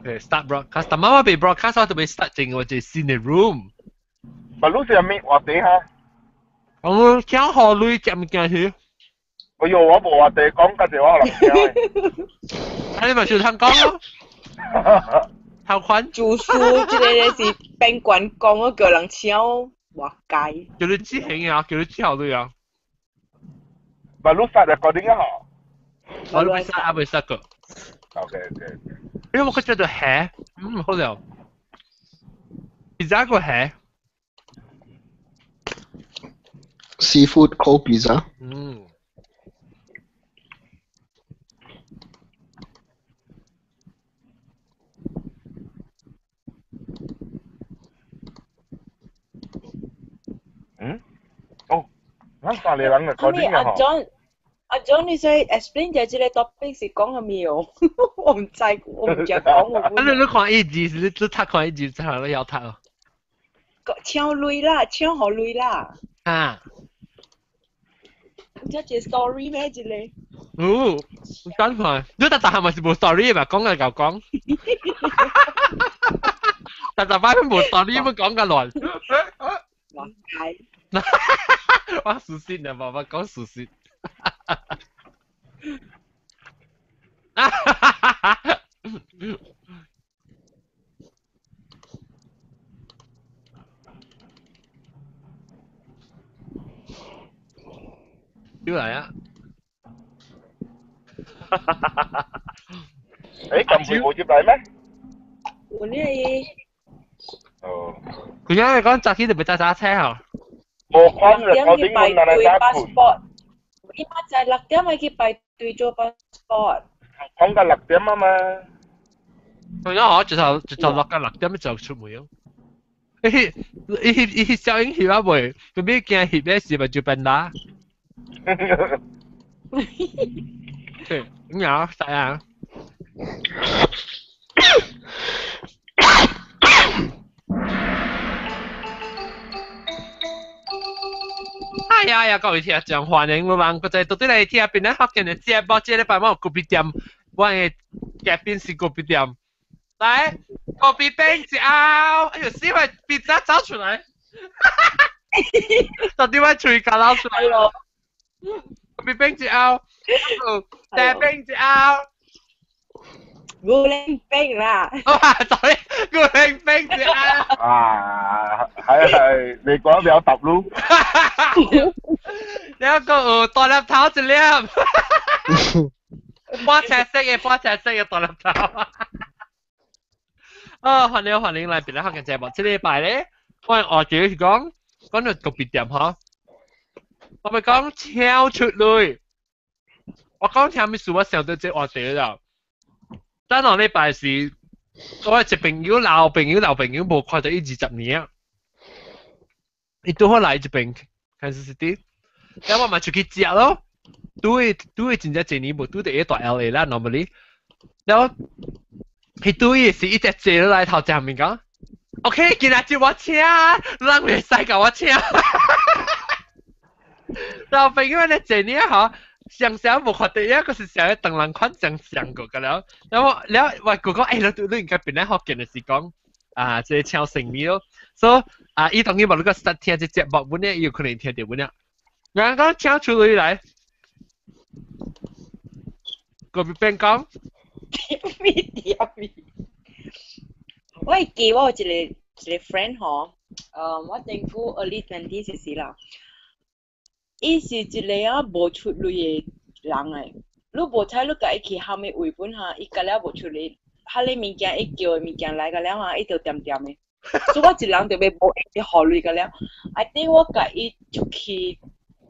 Okay, start broadcast。但媽媽被 broadcast 我就被 start 正我就新的 room。咪你是咩話題哈？我聽好女食物件去。哎呦，我無話題講，嗰陣我可能聽。啊，你咪小聽講咯。頭款。住宿這個是賓館講，我叫人請活該。叫你知興啊，叫你知好女啊。咪你 start recording 啊？我都未 start 啊，未 start 過。 OK。因為我覺得蝦，嗯，好料。pizza 個蝦。 Seafood cold pizza。嗯。嗯？哦，咱三個人 recording 啊！阿 John，阿 John，你使 explain 下這個 topic 是講啥物哦？我唔知，我唔知講我。啊，你看一集，你讀看一集，才你曉讀哦。請鐳啦，請予鐳啦。啊！這一個 story 咩？這個？哦，等下，你特特係咪是無 story 吧？講嚟就講。特特擺無 story，乜講咁亂？活該。我事實啊，爸爸講事實。哈哈哈！又來啊！誒，咁會冇接嚟咩？我呢？哦。佢而家講早起就別揸揸車嗬。冇關啦，我點排隊 passport？伊嘛在6點咪去排隊做 passport。講緊6點啊嘛。佢而家我就落緊6點就出門咯。伊伊伊小英翕啊未？佢咩驚翕咩事咪就笨啦。對，咁樣使啊！哎呀呀！各位聽眾，歡迎你們國際到底來聽邊咧福建的節目，這禮拜我有咖啡店，我的嘉賓是咖啡店。來，咖啡冰一後，哎呦，死咪鼻子走出來，到底我喙咬流出來咯？咖啡冰一後，茶冰一後，牛奶冰啦！哇，sorry，牛奶冰一後。啊，係係，你講得比較揼咯。兩個有大粒頭一粒，半赤色嘅，半赤色嘅大粒頭。啊，歡迎歡迎來別來福建節目。這禮拜咧，我學住是講講到個別店嗬，我咪講超出嚟。我講聽咩事，我想到這話題啦。等上禮拜是，我一朋友老朋友老朋友無看到伊20年啊，伊拄好來這邊，看是啲，然後我嘛出去食咯，拄伊拄伊真正一年無拄佇大 LA 啦，normally，然後佢拄伊是一直坐落來頭前面講，OK，今仔日我請，人袂使共我請，老朋友咧坐呢吼。上上無看到，一個是上個唐人款上上過個了，然後了我哥講，欸，你應該本來福建的是講啊，這個請生意咯，所以啊，伊當然無你個實聽這節目，阮呢有可能聽到阮呢，我講請出來來，個別邊講，咩點咩？我會記我有一個一個 friend 吼，我政府 early 20s 時啦。伊是一個啊無出類的人來，你無彩你共伊去蝦米位本哈，伊甲了無出類，彼个物件伊叫的物件來甲了哈，伊就恬恬的。所以我一人就欲無閒予鐳甲了。I think 我共伊出去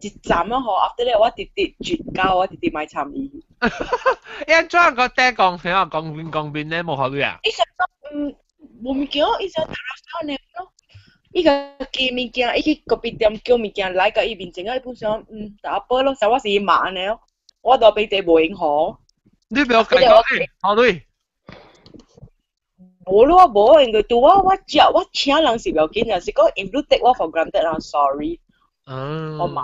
一站啊吼，after that 我直直絕交，我直直莫參伊。伊按怎個底講啥講面講面咧無予鐳啊？伊想講嗯無物件，伊想頭先呢咯。伊家己物件，伊去咖啡店叫物件來，共伊面前啊，伊本想嗯打波咯，啥我是伊媽按呢咯，我都俾地無閒予。你不要講講，好對。無咯，我無，因為拄我我食我請人是不要緊，是講 if 你 take 我 for granted 啦，sorry。嗯。我買。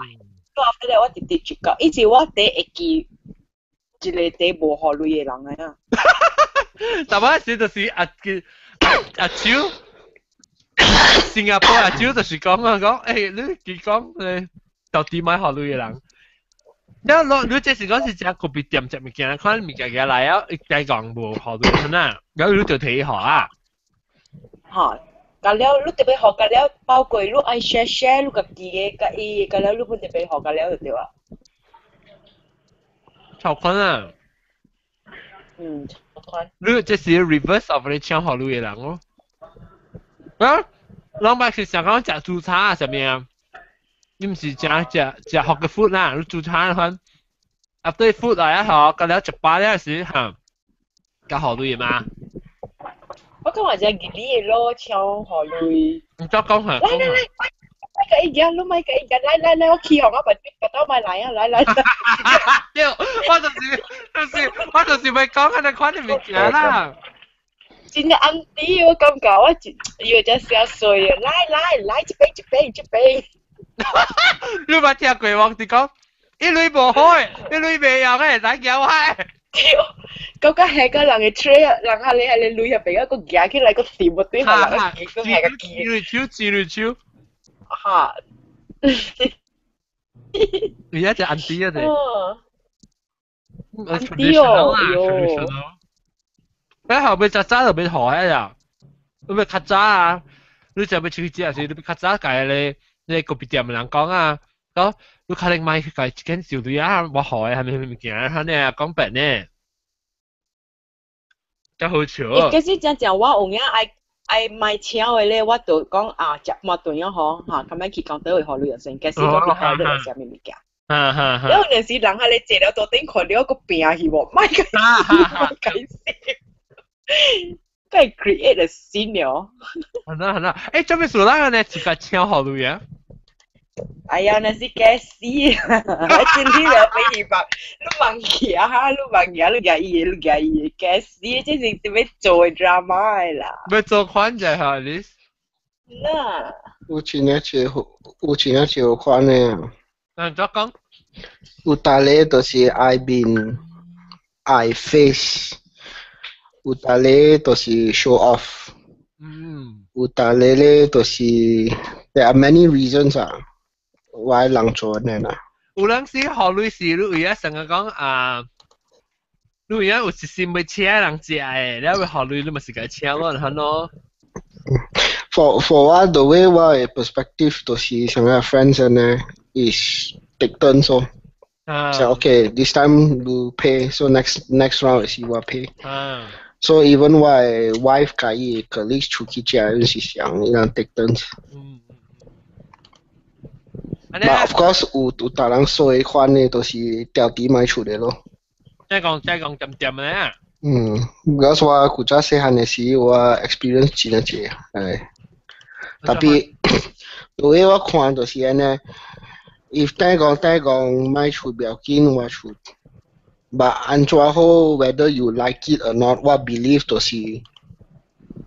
所以 after that 我直直絕交，伊是我第一會記一個第無予鐳的人來啊。但我時就是阿叫阿超，新加坡阿超就是講啊講，你佢講你到底買學類嘅人。了你這是講是食咖啡店食物件，看物件寄來啊，伊該講無學類啊，然後你就提學啊。嚇，甲了你特別學甲了，包括你愛 share share 你家己嘅，甲伊甲了你本特別學甲了就對啊。超寬啊！嗯，超寬。你這是 reverse of 你搶學類嘅人咯。啊，老闆是想講食豬叉啊，啥物啊？你毋是食食食學嘅 food 啦，你煮餐款，after food 來啊學，甲了食飽了時嚇，較好類嘛。我感覺只吉利咯，超好類。你再講下。來來來，買個一件，你買個一件，來來來，我起哄啊，把把刀買來啊，來來。對，我就是欲講安呢款的物件啦。真正暗啲，我感覺我真，以為只小衰啊，來來來，一杯一杯一杯。你捌聽過王子講，一鐳無好的，一鐳袂用的，來交我。對，感覺係個人嘅 tray，人下你係你鐳入邊一個夾起來個甜個對，係人個係個幾鐳手，幾鐳手。哈。而家就暗啲啊，哦。暗啲哦，喲。你後尾較早就欲學呀，你欲較早啊，你就欲出去食時，你欲較早共咧。你咖啡店的人講啊，講你可能買去共一間小隊啊，我學的啥物啥物件，按呢講白呢，較好笑。其實真正我有影愛愛買車的咧，我就講啊，食半頓啊吼，嚇，咁樣去講倒會予鐳就先，其實我去考慮啥物物件。有陣時人喺你坐了桌頂看到個拼去無，莫共莫共死，佢 create a scene 了。好啦好啦，做咩事咱呢自家請予鐳啊？哎呀，那是假死！真啲就俾二百，你問佢啊，你問佢，你介意，你介意，假死！這是點樣做 drama 啦？欲做款就係你。那有真正少，有真正少款的。嗯，怎講？有逐个就是愛面愛 face，有逐个就是 show off。有逐个咧就是 there are many reasons 啊，why 人做按呢啦。有陣時予鐳是你有影成日講啊，你有影有一心欲請人食的，了欲予鐳你嘛是共請咯，按咯。 For 我 the way 我的 perspective 就是像個 friends 呢，is take turns 咯。So okay, this time you pay, so next round 是我 pay。So even 我的 wife 佮伊 colleagues 出去食，伊是想伊人 take turns。But of course 有逐人衰款的，就是調底賣出來咯。即係講點點咧。嗯，because 我古早細漢的時，我 experience 真濟，唉。特別有的我看就是按呢，if 等講等講賣出不要緊，我出。But 按怎好，whether you like it or not，我 believe 就是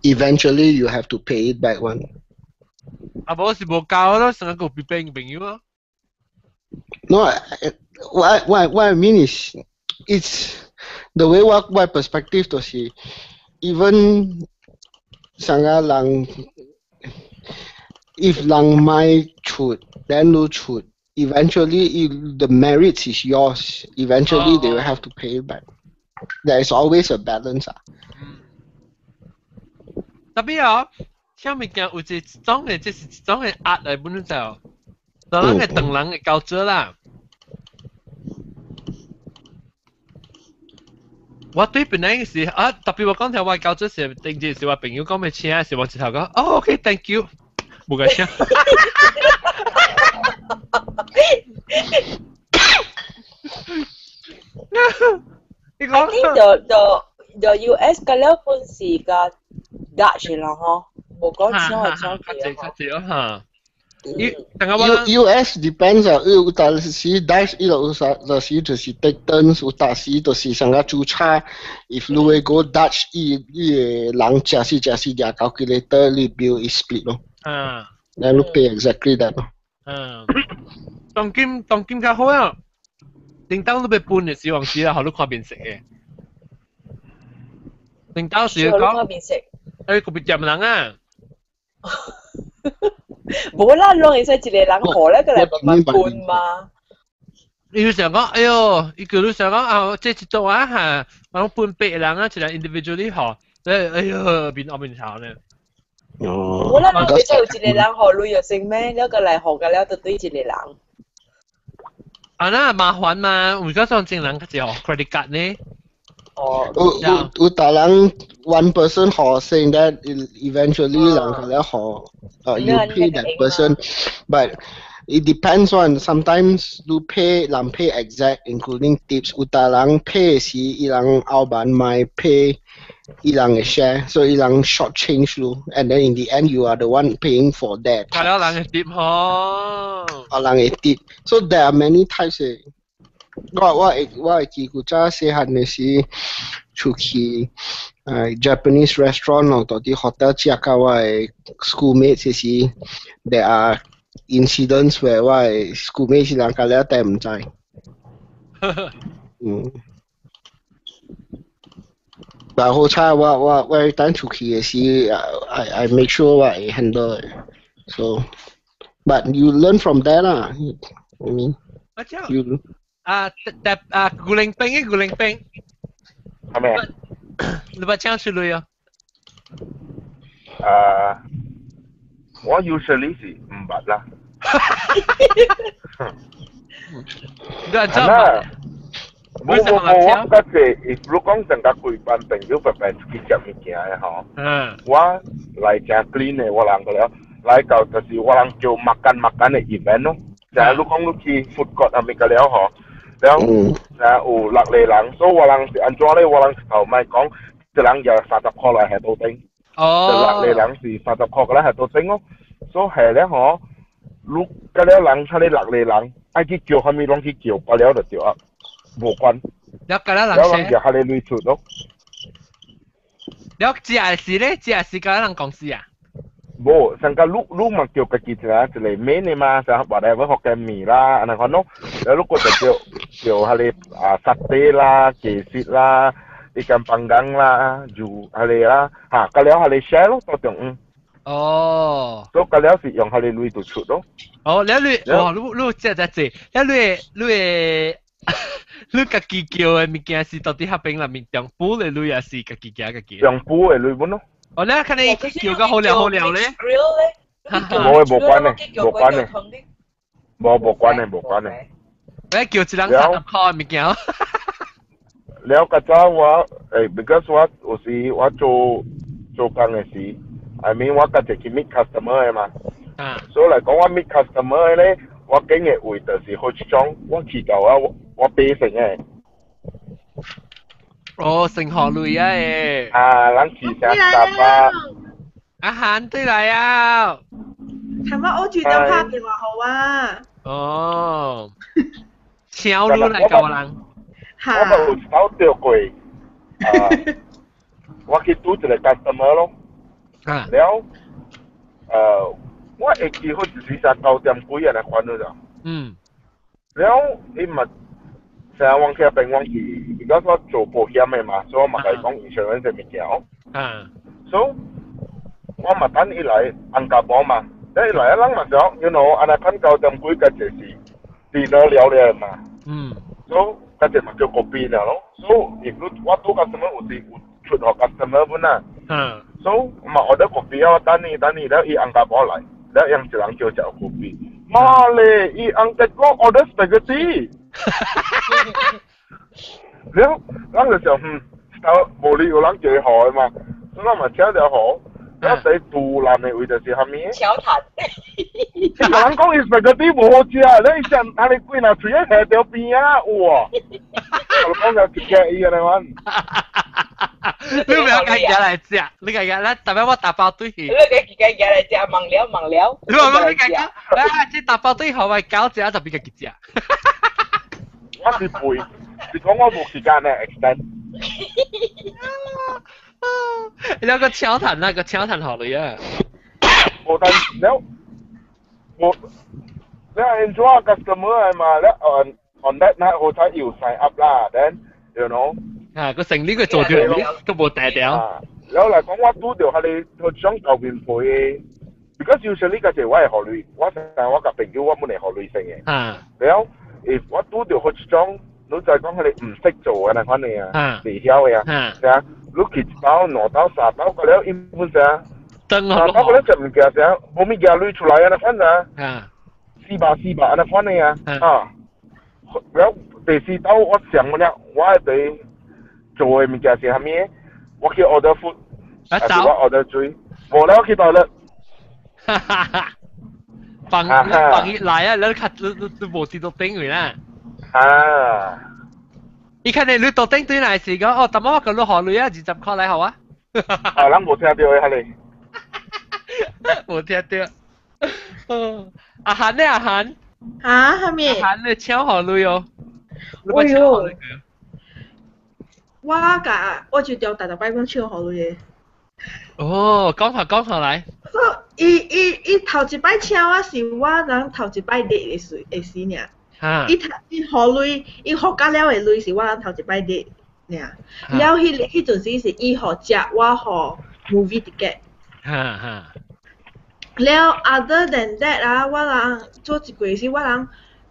eventually you have to pay it back one。啊，無是無夠咯，成個別朋友咯。 No, what I mean is, it's the way 我 perspective 就是 even 上個人，if 人賣出，then 你出，eventually the merits is yours. Eventually they will have to pay it back. There is always a balance 啊。特別啊，像物件有一種的，這是一種的壓力本就，就咱的唐人的交做啦。我對本來是啊，特別我講聽我交做是頂日是我朋友講欲請，是我一頭講，哦，OK，thank you，無共請。你講。 I think the US 個了本是個 Dutch 啦吼，無講請我請佢較濟嚇。 U S depends 啊，有當時 Dutch 伊有時就是 take turns，有當時就是上個煮茶。If 你會 go Dutch，伊伊個人食死食死，掠 calculator 你 bill is split 咯。Then 你 pay exactly that 咯。嗯。當今當今較好啊，叮當你欲分的時，往時啦，予你看面色的。定到時講，咖啡店人啊。無啦，攏會使一個人予咧，過來慢慢分嘛。伊就想講，哎喲，伊叫你想講啊，這一桌啊嚇，我分八個人啊，一個 individually 予，哎喲，面惡面頭呢。哦。無啦，攏會使有一個人予鐳就成咩？了過來予個了，就對一個人。啊，那麻煩嘛，有嗰種正人較濟 credit card 呢。哦。有有有，逐人 one person 予先，that eventually 人個咧予，you pay that person，but it depends on sometimes 你 pay 人 pay exact including tips，有逐人 pay 時，伊人後板買 pay 伊人嘅 share，所以伊人 short change 咯，and then in the end you are the one paying for that。係了，人嘅 tip 嗬。啊，人嘅 tip，so there are many types 嘅。我會記古早細漢嘅時，出去Japanese restaurant 咯，到啲 hotel 食到我嘅 schoolmates 時，there are incidents where 我嘅 schoolmates 是人家了帶毋知。嗯。但好彩我等出去嘅時，I make sure 我會 handle So, but you learn from there 啦。I mean, you 啊，特啊，古靈兵嘅古靈兵，係咪啊？你把槍出嚟啊？我 usually 是毋捌啦。你知嘛？冇冇冇，我覺得如果講成個規班朋友白白出去食物件的吼，我來誠 clean 的，我人個了，來到就是我人叫 makan makan 的 event 咯。就係你講你去 food court 啊物個了吼，了啊有六個人，所以我人是按怎咧？我人頭咪講，一人就30塊來下到頂，就六個人是30塊來下到頂咯。所以係咧吼，你個了人出嚟六個人，愛去叫啥物攏去叫，不了就對啊，無關。了個了人了人就下個鐳出咯。了食是咧，食是個人公司啊？無，上個你嘛叫家己一個一個 main 的嘛，像 whatever 福建麵啦，按呢款咯。了你閣就叫叫彼个啊沙嗲啦、雞翅啦、ikan panggang 啦，就彼个啦，嚇，個了彼个 share 咯，到中午。哦。所以個了是用彼個鐳就出咯。哦，了你，哇，你這這這，了你你家己叫的物件是到底彼邊內面中補的鐳，還是家己加家己？中補的鐳本咯。哦，你看你叫個好料好料咧？冇無關嘅，無關嘅，無關嘅，無關嘅。我叫一人30塊物件。了較早我，because 我有時我做做工的時，I mean 我家己去 meet customer 的嘛。所以來講，我 meet customer 的咧，我揀的位就是好一種，我去到啊，我買成的。哦，成何類啊？誒！啊，咱去成十啊！阿韓對來啊！琴日我住到拍電話好啊！哦，超女來教人。我咪有手釣過，啊！我去拄一個 customer 咯，了，我會記好似是啥9點幾啊來還咗咋。了，伊嘛。成日往起病，我是而家我做保險的嘛，所以我嘛共伊講 insurance 的物件哦。所以我嘛等伊來按家婆嘛，伊來啊，人嘛想，you know，按呢看9點幾，個就是 dinner 了了嘛。所以個隻嘛叫 kopi 了咯。所以如果我拄 customer 有時有出予 customer 本啊。所以我嘛 order kopi 啊，等伊等伊了，伊按家婆來，了用一人叫食 kopi。媽咧，伊按家我 order spaghetti。了，咱就想，頭無理有人叫伊予的嘛，所以咱嘛請著予。了第杜蘭的位就是啥物？巧談。伊共人講伊 spaghetti 無好食，你伊食按呢幾若喙仔下著邊啊，有無？我講就一個伊按呢款。你不要家己來食，你家己來，特別我打包對去。你家己家來食，忙了忙了。你話你家己，啊，這打包對好我搞食，特別家己食。我是陪，是講我無時間咧 extend。那個巧談，那個巧談好了呀。無但了，無，你 enjoy customer 嘛？了 on that night 好彩有 sign up 啦，then you know，啊，個成呢個做掉都無大條。然後嚟講，我拄著彼個彼種厚面皮的，because usually 個是我會予鐳，我成日我共朋友我本會予鐳先的。然後，if 我拄著彼種，你就講彼個毋識做的那款的啊，袂曉的啊，啥，你去一包、兩包、三包，個了伊本啥，三包個了食物件啥，無物件鐳出來啊那款啊，400 400按呢款的啊，啊，了第四刀我想了，我會佇做的物件是啥物？我去 order food，還是我 order 水，無了我去 toilet。哈哈哈！放放伊來啊，你較你無佇桌頂位啦。啊！伊看你桌頂對來是講，哦，淡仔我共你予鐳啊，20塊來好啊。啊，人無聽著的，彼个。無聽著。阿韓呢？阿韓。啊？啥物？阿韓你請予鐳哦。哎喲！我共我就著逐逐擺講請予鐳的。哦，講下講下來。所伊伊伊頭一擺請我是我人頭一擺 date 的時的時爾。伊頭伊予鐳，伊予甲了的鐳是我人頭一擺 date 爾。了彼彼陣時是伊予食，我予 movie ticket。哈哈。了 other than that 啊，我人做一過時，我人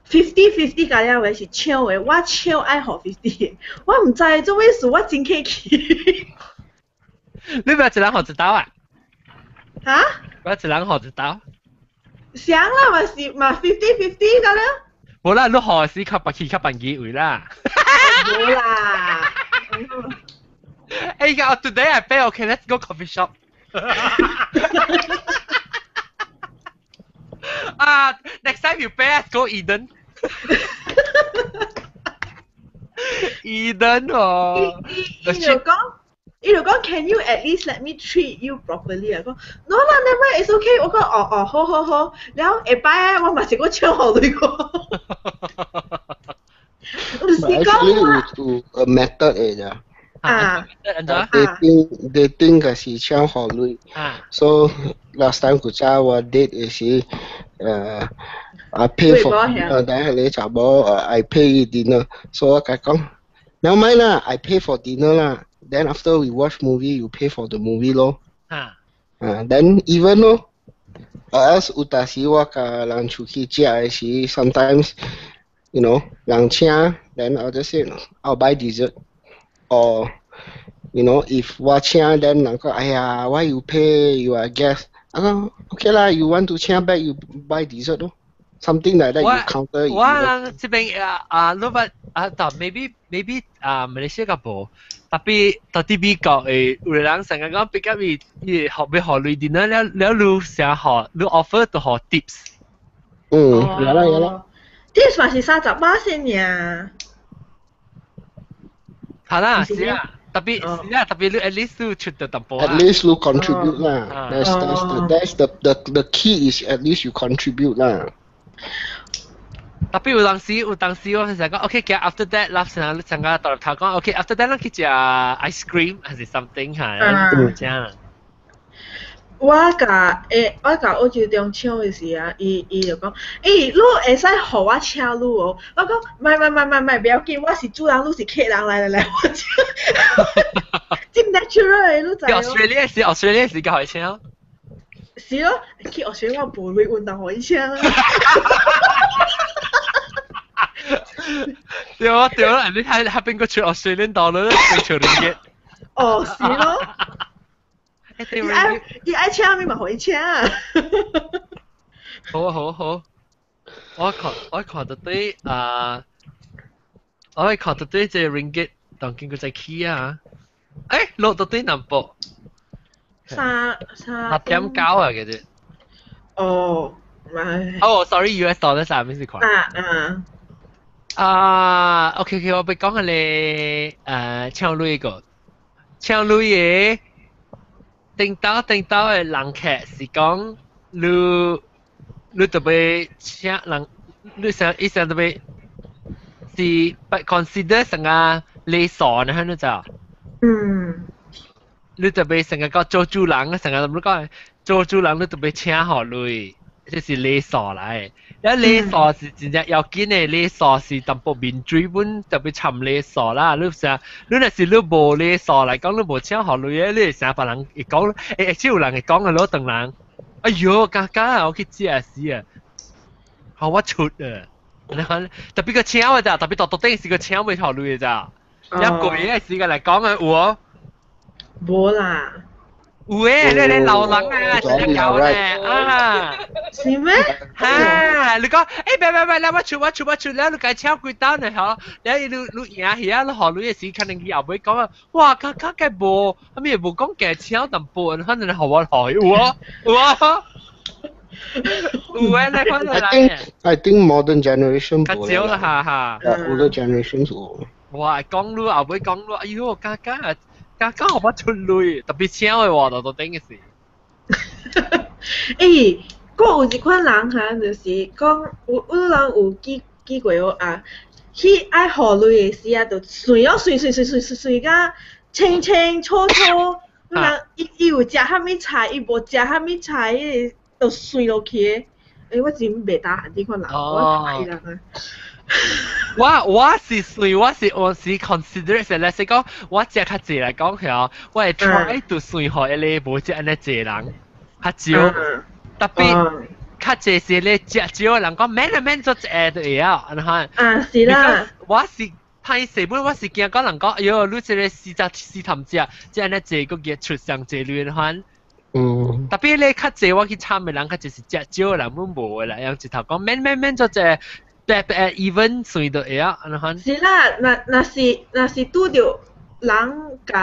50-50 共了的是搶的，我搶愛予 50，我毋知做咩事，我真客氣。你欲一人予一刀啊？哈？我一人予一刀。想啦，嘛是嘛 50-50 共了。無啦，你予時較白氣較辦機會啦。無啦。哎呀，today I pay, okay, let's go coffee shop. 啊，next time you pay, let's go Eden. Eden 哦。伊伊就講，伊就講，Can you at least let me treat you properly 啊？講，No 啦，never mind, it's okay。我講，哦哦，好好好。了後下擺我嘛是閣請予鐳個。毋是講有有 method 的咋。啊，dating dating 個是請予鐳。So last time 古早我 date 的時，I pay for 但係你查某I pay dinner，所以我共講，never mind 啦，I pay for dinner 啦。Then after we watch movie, you pay for the movie 咯。啊，then even 咯，or else 有當時我共人出去食的時，sometimes you know 人請，then I just say I'll buy dessert or you know if 我請，then 人講哎呀，why you pay? You are guest。我講 okay 啦，you want to 請 back, you buy dessert 咯。Something like that you counter。我人這邊啊啊，你捌啊，但 maybe 啊，馬來西亞無，tapi 佇美國的有人成日講比較伊伊予欲予鐳 dinner 了了，你成予你 offer 就予 tips。嗯，有啦有啦。 tips 嘛是30巴仙爾。係啦，是啊。特別是啊，特別你 at least 你出著淡薄 At least you contribute 啦。That's the key is at least you contribute 啦。特別有當時有當時我成日講，OK，after that，啦成日成日頭頭講，OK，after that，咱去食 ice cream 還是 something 嚇，食。我共澳洲中搶的時啊，伊伊就講，欸，你會使予我請你哦？我講，莫莫莫莫莫，不要緊，我是主人，你是客人，來來來，我請。真 natural 的，你知哦。 Australia 是 Australia 是較予請。是咯，去 Australia 我無鐳運動予伊請啊。對啊對啊，你睇下邊個出 Australian dollar，變出 ringgit。哦，是咯。伊愛伊愛請咪嘛，予伊請。好好好，我看我看到對啊，我看到對這 ringgit 當今個在起啊，欸落到對南部。三三。8.9啊，其實。哦，咪。哦，sorry，US dollar 啥物事看？啊啊。啊，OK OK，我欲講彼个請鐳個，請鐳的。頂兜頂兜的人客是講你你特別請人，你想伊想特別是不 consider 成個禮數呢？你知？嗯。你特別成個講做主人，成個怎麼講？做主人你特別請予鐳，這是禮數來。一禮數是真正要緊的，禮數是淡薄面水本特別摻禮數啦。你成，你若是你無禮數來講，你無請予鐳的，你會成別人會講，欸，有人會講啊，攞當人。哎喲，剛剛我去食死啊！好我出啊！你看，特別個請的咋，特別獨獨頂是個請袂予鐳的咋。一貴的時間來講啊，有哦？無啦。有誒，你老人啊，真正搞咧啊！是咩？哈！你講，欸，別別別，來我出我出我出，了你該請幾單呢？嗬，了你你贏去啊，你予鐳的時，可能伊後尾講啊，哇，較較該無，啥物無講加請淡薄，反正予我予有啊，有啊，有誒，你看來。I think modern generation 較少啦，哈哈。 Older generation 有。哇！講你後尾講你，哎喲，加加。剛剛予我出鐳，特別請的喎，就都頂嘅是。欸，閣有一款人哈，就是講有有人有記記過哦啊，去愛予鐳的時啊，就算哦算算算算算算甲清清楚楚，人伊伊有食啥物菜，伊無食啥物菜，彼个就算落去的。欸，我真袂擔閒這款人，我討厭人啊。我是算我是 consider 是咧，是講我食較濟來講係我會 try to 算予彼个無食按呢濟人較少，特別較濟是咧食少的人講免啦免做一下就會曉，按呢款。啊，是啦。我是歹勢本，我是驚講人講，哎喲，你這個四十四頭食，即按呢濟閣結出上濟鐳款。特別咧較濟我去參的人較濟是食少的人，阮無的啦，用一頭講免免免做一下。白白 even 算就會啊，按呢款。是啦，若若是若是拄著人共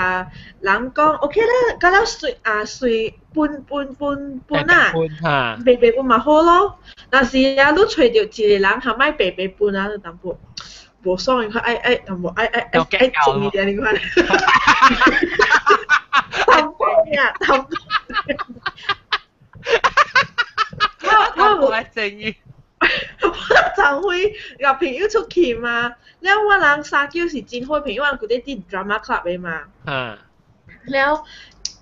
人講 OK 啦，甲了隨啊隨分分分分啊，白白分嘛好咯。若是啊，你揣著一個人含愛白白分啊，就淡薄無爽，伊看愛愛淡薄愛愛愛愛靜一點，你看。淡薄呀，淡薄。我我愛正義。我昨昏共朋友出去嘛，了我人三九是真好朋友，我人舊底佇 drama club 的嘛。了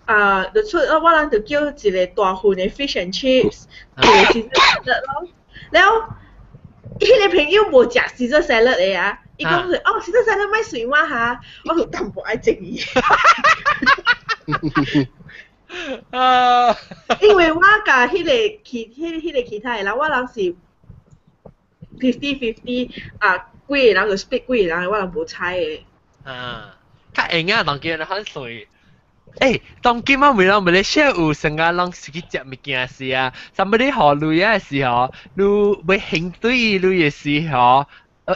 啊，就出我人就叫一個大份的 fish and chips，一個 Caesar salad 咯。了，彼個朋友無食 Caesar salad 的啊，伊講是哦 Caesar salad 莫隨我哈，我就淡薄愛正義。啊！因為我共彼個其彼彼個其他的人，我人是 50-50 啊，幾個人就 split 幾個人，我人無睬的。啊，較閒啊，當今人很水。欸，當今啊，每人馬來西亞有成個人是去食物件時啊，somebody 予鐳的時候，你欲還對鐳的時候，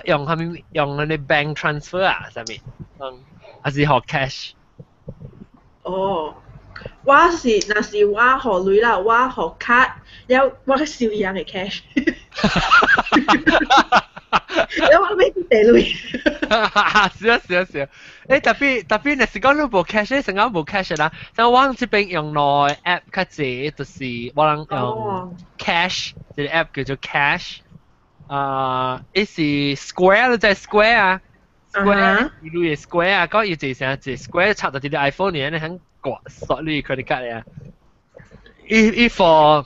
用啥物用那個 bank transfer 啊，啥物？嗯，還是予 cash？哦，我是若是我予鐳啦，我予卡，了我收伊人的 cash。了我欲去提鐳。是啊是啊是啊，欸特別特別若是講你無 cash，成個無 cash 啦，像我這邊用兩个 app 較濟，就是我人用 cash，這個 app 叫做 cash，啊，伊是 Square 你知 Square 啊，Square 伊類 Square 啊，講伊一啥一 Square 插到佇你 iPhone 裡，你肯掛刷你 credit card 啊，伊伊 for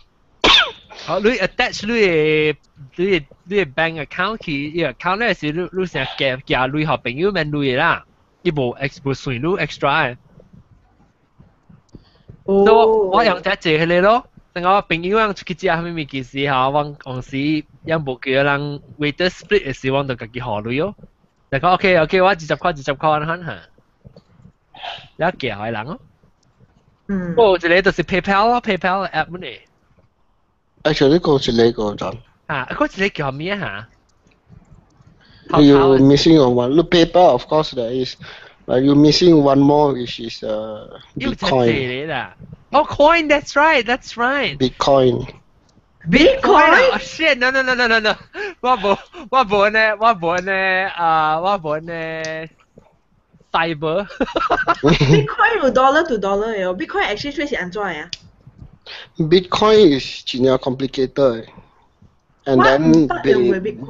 好，你 attach 你的你的你的 bank account 去，伊 account 咧是你你成寄寄鐳予朋友免鐳的啦，伊無 ex 無算你 extra 的。哦。所以我我用這坐彼個咯，等我朋友人出去食啥物物件時吼，我當時也無叫人 waiter split 的時，我就家己予鐳咯。就講 OK OK，我20塊20塊按呢哈，了寄予人咯。哦，一個就是 PayPal 咯，PayPal app 呢。 Actually，講一個個就。啊，嗰一個叫咩嚇？ You missing on one. Look, PayPal, of course there is, but you missing one more, which is Bitcoin. Oh, coin. That's right. That's right. Bitcoin. Bitcoin. Oh, shit! No, no, no, no, no, no. 我無我無呢，我無呢，啊，我無呢。Cyber。 Bitcoin 有 dollar to dollar 的哦，Bitcoin exchange rate 是按怎啊？ Bitcoin is 真正 complicated and then 被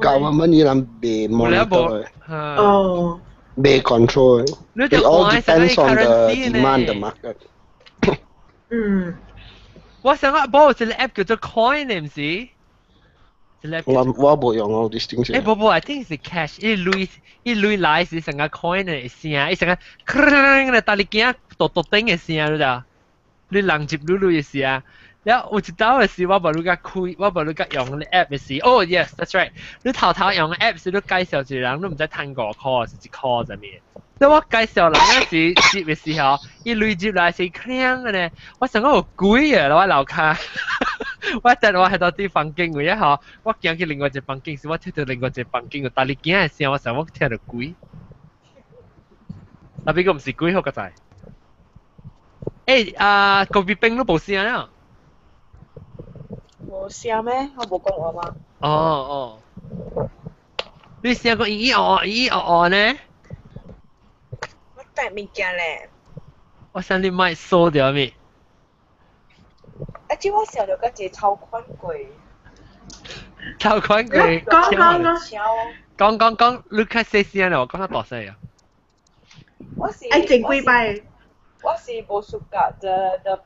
government 伊人袂 monitor 哦，袂 control. It all depends on the demand, the market. 我想講，無一個 app 叫做 Coin，毋是？我無用哦，this thing。誒，無無，I think 是 cash，伊鐳伊鐳來是成個 coin 的聲，伊成個鏗的，但你驚嘟嘟頂的聲，你知？你人接擼擼的聲。了有一道的時，我無你甲開，我無你甲用個 app 的時，哦，yes，that's right。你頭頭用 app 時，你介紹一個人，你毋知趁5箍是1箍啥物。你我介紹人嗰時接的時候，伊鐳接來是鏗的呢，我想講有鬼啊！我樓跤，我等我喺到啲房間位啊吼，我行去另外一個房間時，我聽到另外一個房間有搭你驚的聲，我想我聽到鬼。特別個毋是鬼好個在。欸啊，咖啡冰都無聲了。無聲咩？我無講話嗎？哦哦，你聲個咿咿哦哦咿咿哦哦呢？我帶物件咧。我想你麥收掉未？啊！這我想到個一個超款櫃。超款櫃。講講講。講講講，你較細聲啦，我講較大聲啊。我是。愛前幾擺。我是無暑假的的。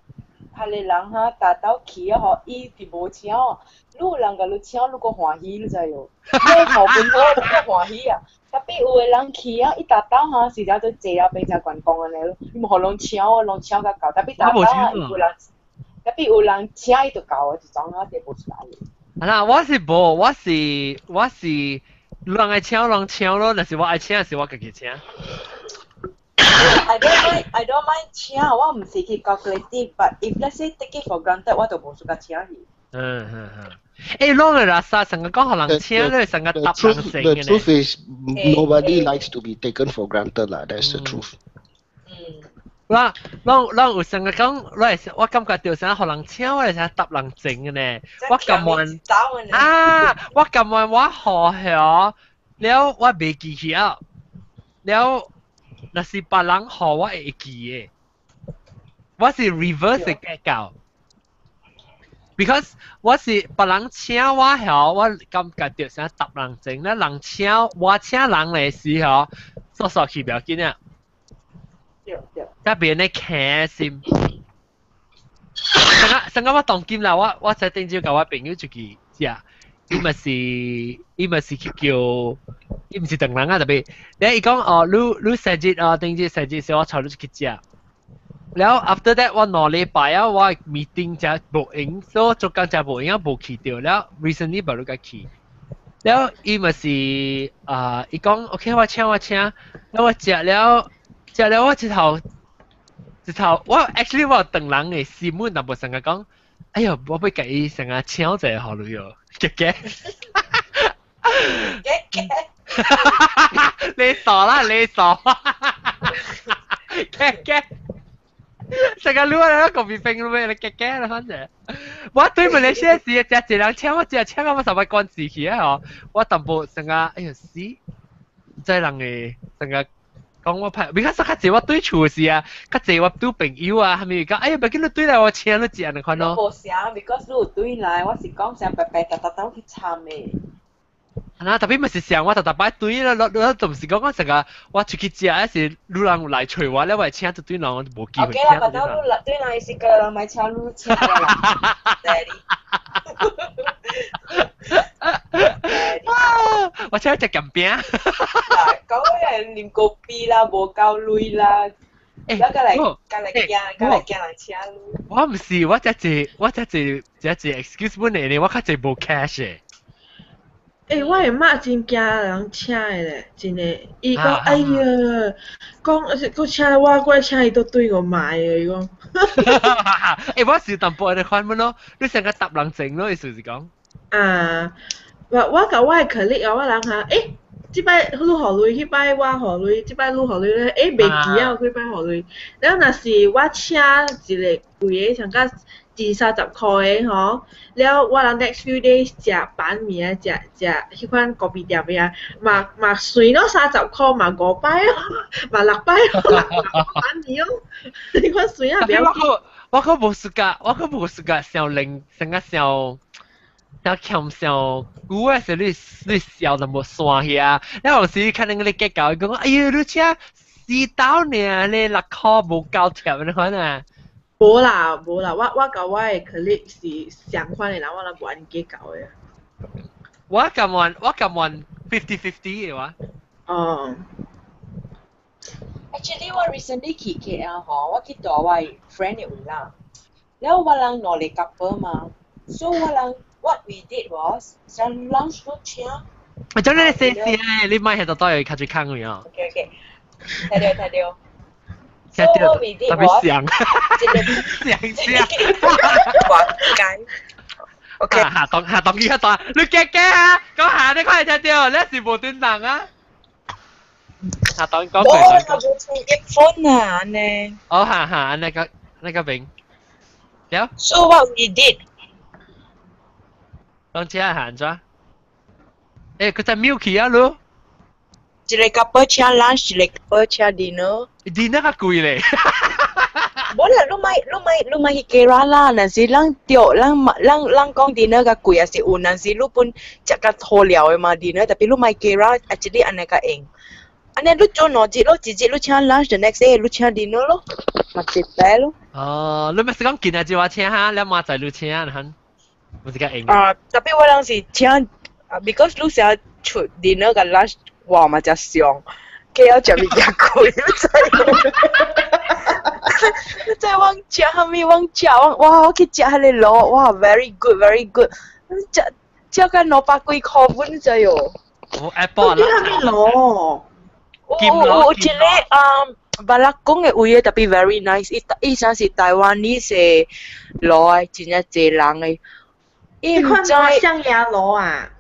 彼個人哈，達到去啊吼，伊伫無請哦。你有人共你請，你閣歡喜，你知無？你好本好，你閣歡喜啊。特別有的人去啊，伊達到哈是了就坐了變成觀光按呢咯。伊無予攏請哦，攏請甲夠。特別達到啊，有人，特別有人請伊就夠啊，就種啊，就無出來。啊，我是無，我是，人愛請人請咯，若是我愛請，是我家己請。 I don't mind 請，我毋是去 calculative，but if let's say take it for granted，我就無 suka 請去。嗯嗯嗯。欸，攏個垃圾成個講予人請咧，成個搭人成嘅。 The truth is nobody likes to be taken for granted 啦，that's the truth。我攏攏有成個講，我感覺到啥，予人請我係想搭人情嘅呢。我甘願啊，我甘願我予曉了，我袂記起啊，了。若是別人予我會記的，我是 reverse 的結構。because 我是別人請我曉，我感覺到想搭人情咧，人請我請人的時候，煞煞去不要緊啊。對對。特別咧開心。上個上個我當今啦，我才頂朝共我朋友出去食，伊嘛是去叫，伊毋是唐人啊，特別，咧伊講哦，你生日哦，頂日生日時我帶你出去食。了 after that 我2禮拜啊，我 meeting 才無閒，所以我做工才無閒啊，無去著。了 recently 無你共去。了伊嘛是啊，伊講 OK 我請我請，了我食了食了我一頭一頭我 actually 我有唐人的心本，但無成日講，哎喲，我欲共伊成日請一下予你哦，結結。結結。你傻啦，你傻。結結。成日擼啊，個邊冰咩？你結結啦，反正。我對馬來西亞時，食一人請我食請到我十擺關事去啊！吼，我淡薄成日哎呀死，這人會成日講我歹，比較說較濟我對厝時啊，較濟我拄朋友啊，係咪講哎呀，袂緊你對來我請你食兩款咯。無啥，because 你有對來，我是講成白白逐逐兜去參的。啊，特別咪是想我逐逐擺對啦，我就毋是講講成個我出去食，還是有人來揣我咧，我會請一對人，我就無機會請。OK 啦，巴肚你來對來是個人買請你請啦，Daddy。我請食鹹餅。講個啉咖啡啦，無夠鐳啦。欸，我來，來驚，來驚人請你。我毋是，我只一，我只一，只一 excuse 本來呢，我較濟無 cash 的。欸，我的媽真驚人請的咧，真的。伊講哎呀，講閣請我，過來請伊都對我買的，伊講。欸，我是淡薄按呢款咯，你成個搭人情咯，意思是講。啊，我共我的 colleague 啊，我人哈，欸，這擺你予鐳，彼擺我予鐳，這擺你予鐳咧，欸，袂記啊，幾擺予鐳。了若是我請一個貴的，像甲二三十箍的吼，了我人 next few days 食板麵啊，食食彼款咖啡店的啊，嘛嘛隨咯三十箍嘛五擺咯，嘛六擺咯，板麵咯，彼款隨啊，不要緊。我閣無 suka，我閣無 suka 傷冷，成個傷。傷欠傷久的時你笑淡薄散去啊！了有時看恁個結構，講哎喲，你請四兜爾咧6箍無夠貼按呢款啊！無啦無啦，我共我的 colleague 是相款的人，我人無按呢計較的。我甘願 50-50 嘅話。哦。 Actually，我 recently 去 KL 吼，我去蹛我 friend 的位啦。了我人兩个 couple 嘛，so 我人 what we did was 上 lunch 都請。我將你寫寫，你買喺度都有較最坑嘅啊。 OK，睇到睇到。 So what we did was 特別想想話解。OK。下當下當佢一當，你驚驚啊！講下你快聽到，你是無端人啊！下當講佢講。我冇 phone 啊，呢。哦，下下，那個那個邊。了。 So what we did？當車行咗。誒，佢在 Milky 啊，咯。一個 couple 請 lunch，一個 couple 請 dinner。 dinner 較貴咧。無啦，你莫去計啦，若是咱對，咱講 dinner 較貴，也是有，若是你本食較好料的嘛 dinner，特別你莫計啦，啊，這裡按呢較用。按呢你做兩日咯，一日你請 lunch，the next day 你請 dinner 咯，嘛一擺咯。哦，你咪是講今日就話請哈，你明仔你請哈，唔是較用。啊，特別我人是請，啊，because 你成日出 dinner 佮 lunch，我嘛誠傷，計要食物件貴，你知？你知我食啥物？我食我哇，我去食彼個滷，哇，very good，very good，食食到兩百幾箍本，你知哦？我 Apple 啦。啥物滷？有有一個啊，巴拉貢的位特別 very nice，伊伊啥是台灣呢是滷的，真正濟人的。伊毋知。象牙滷啊？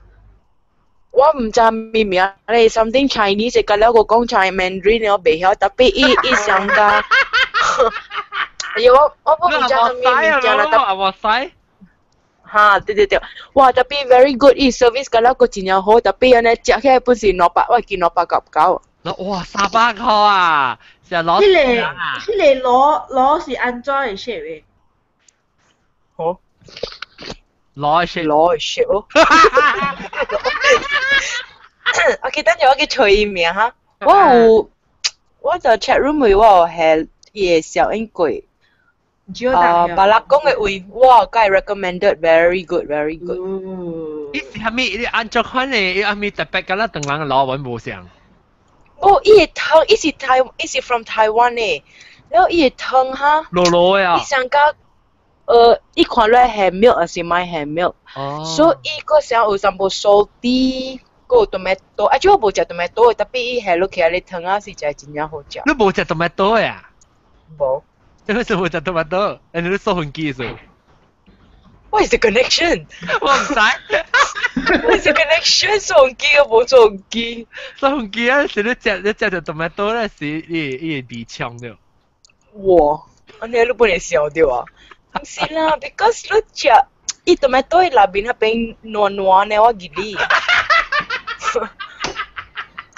我毋知咩名咧，something Chinese，甲了個講 Chinese Mandarin 我袂曉，特別伊伊上加。哎呦，我我唔知咩物件啦，特我西。哈，對對對，哇，特別 very good，伊 service 甲了個真正好，特別按呢食起來本是兩百，我記299。哇，300箍啊！成攞彼個滷滷是按怎的 shape 的？好。攞 shape。攞 shape 哦。OK，等陣我去揣伊名哈。我有，我就 chat room 位我有下伊的小英過。啊，巴拉貢的位，我該 recommended very good very good。伊是啥物？伊按怎款的？伊啥物特別？敢若唐人滷阮無像。哦，伊的湯，伊是台，伊是 from 台灣的，然後伊的湯哈，滷滷的啊。伊上加，伊看落係 milk 還是莫係 milk？哦。所以伊個啥有淡薄 salty，閣有 tomato，啊，這我無食 tomato 的，特別伊下落去啊，你湯啊是食真正好食。你無食 tomato 的啊？無。這個是無食 tomato，你你掃飛機是？ What is the connection？我毋知。 What is the connection？掃飛機我無掃飛機。掃飛機啊，是你食著 tomato 咧，是伊伊會鼻腔著。哇！按呢你本會想著啊？毋是啦，because 你食伊 tomato 內面彼邊軟軟的，我記得。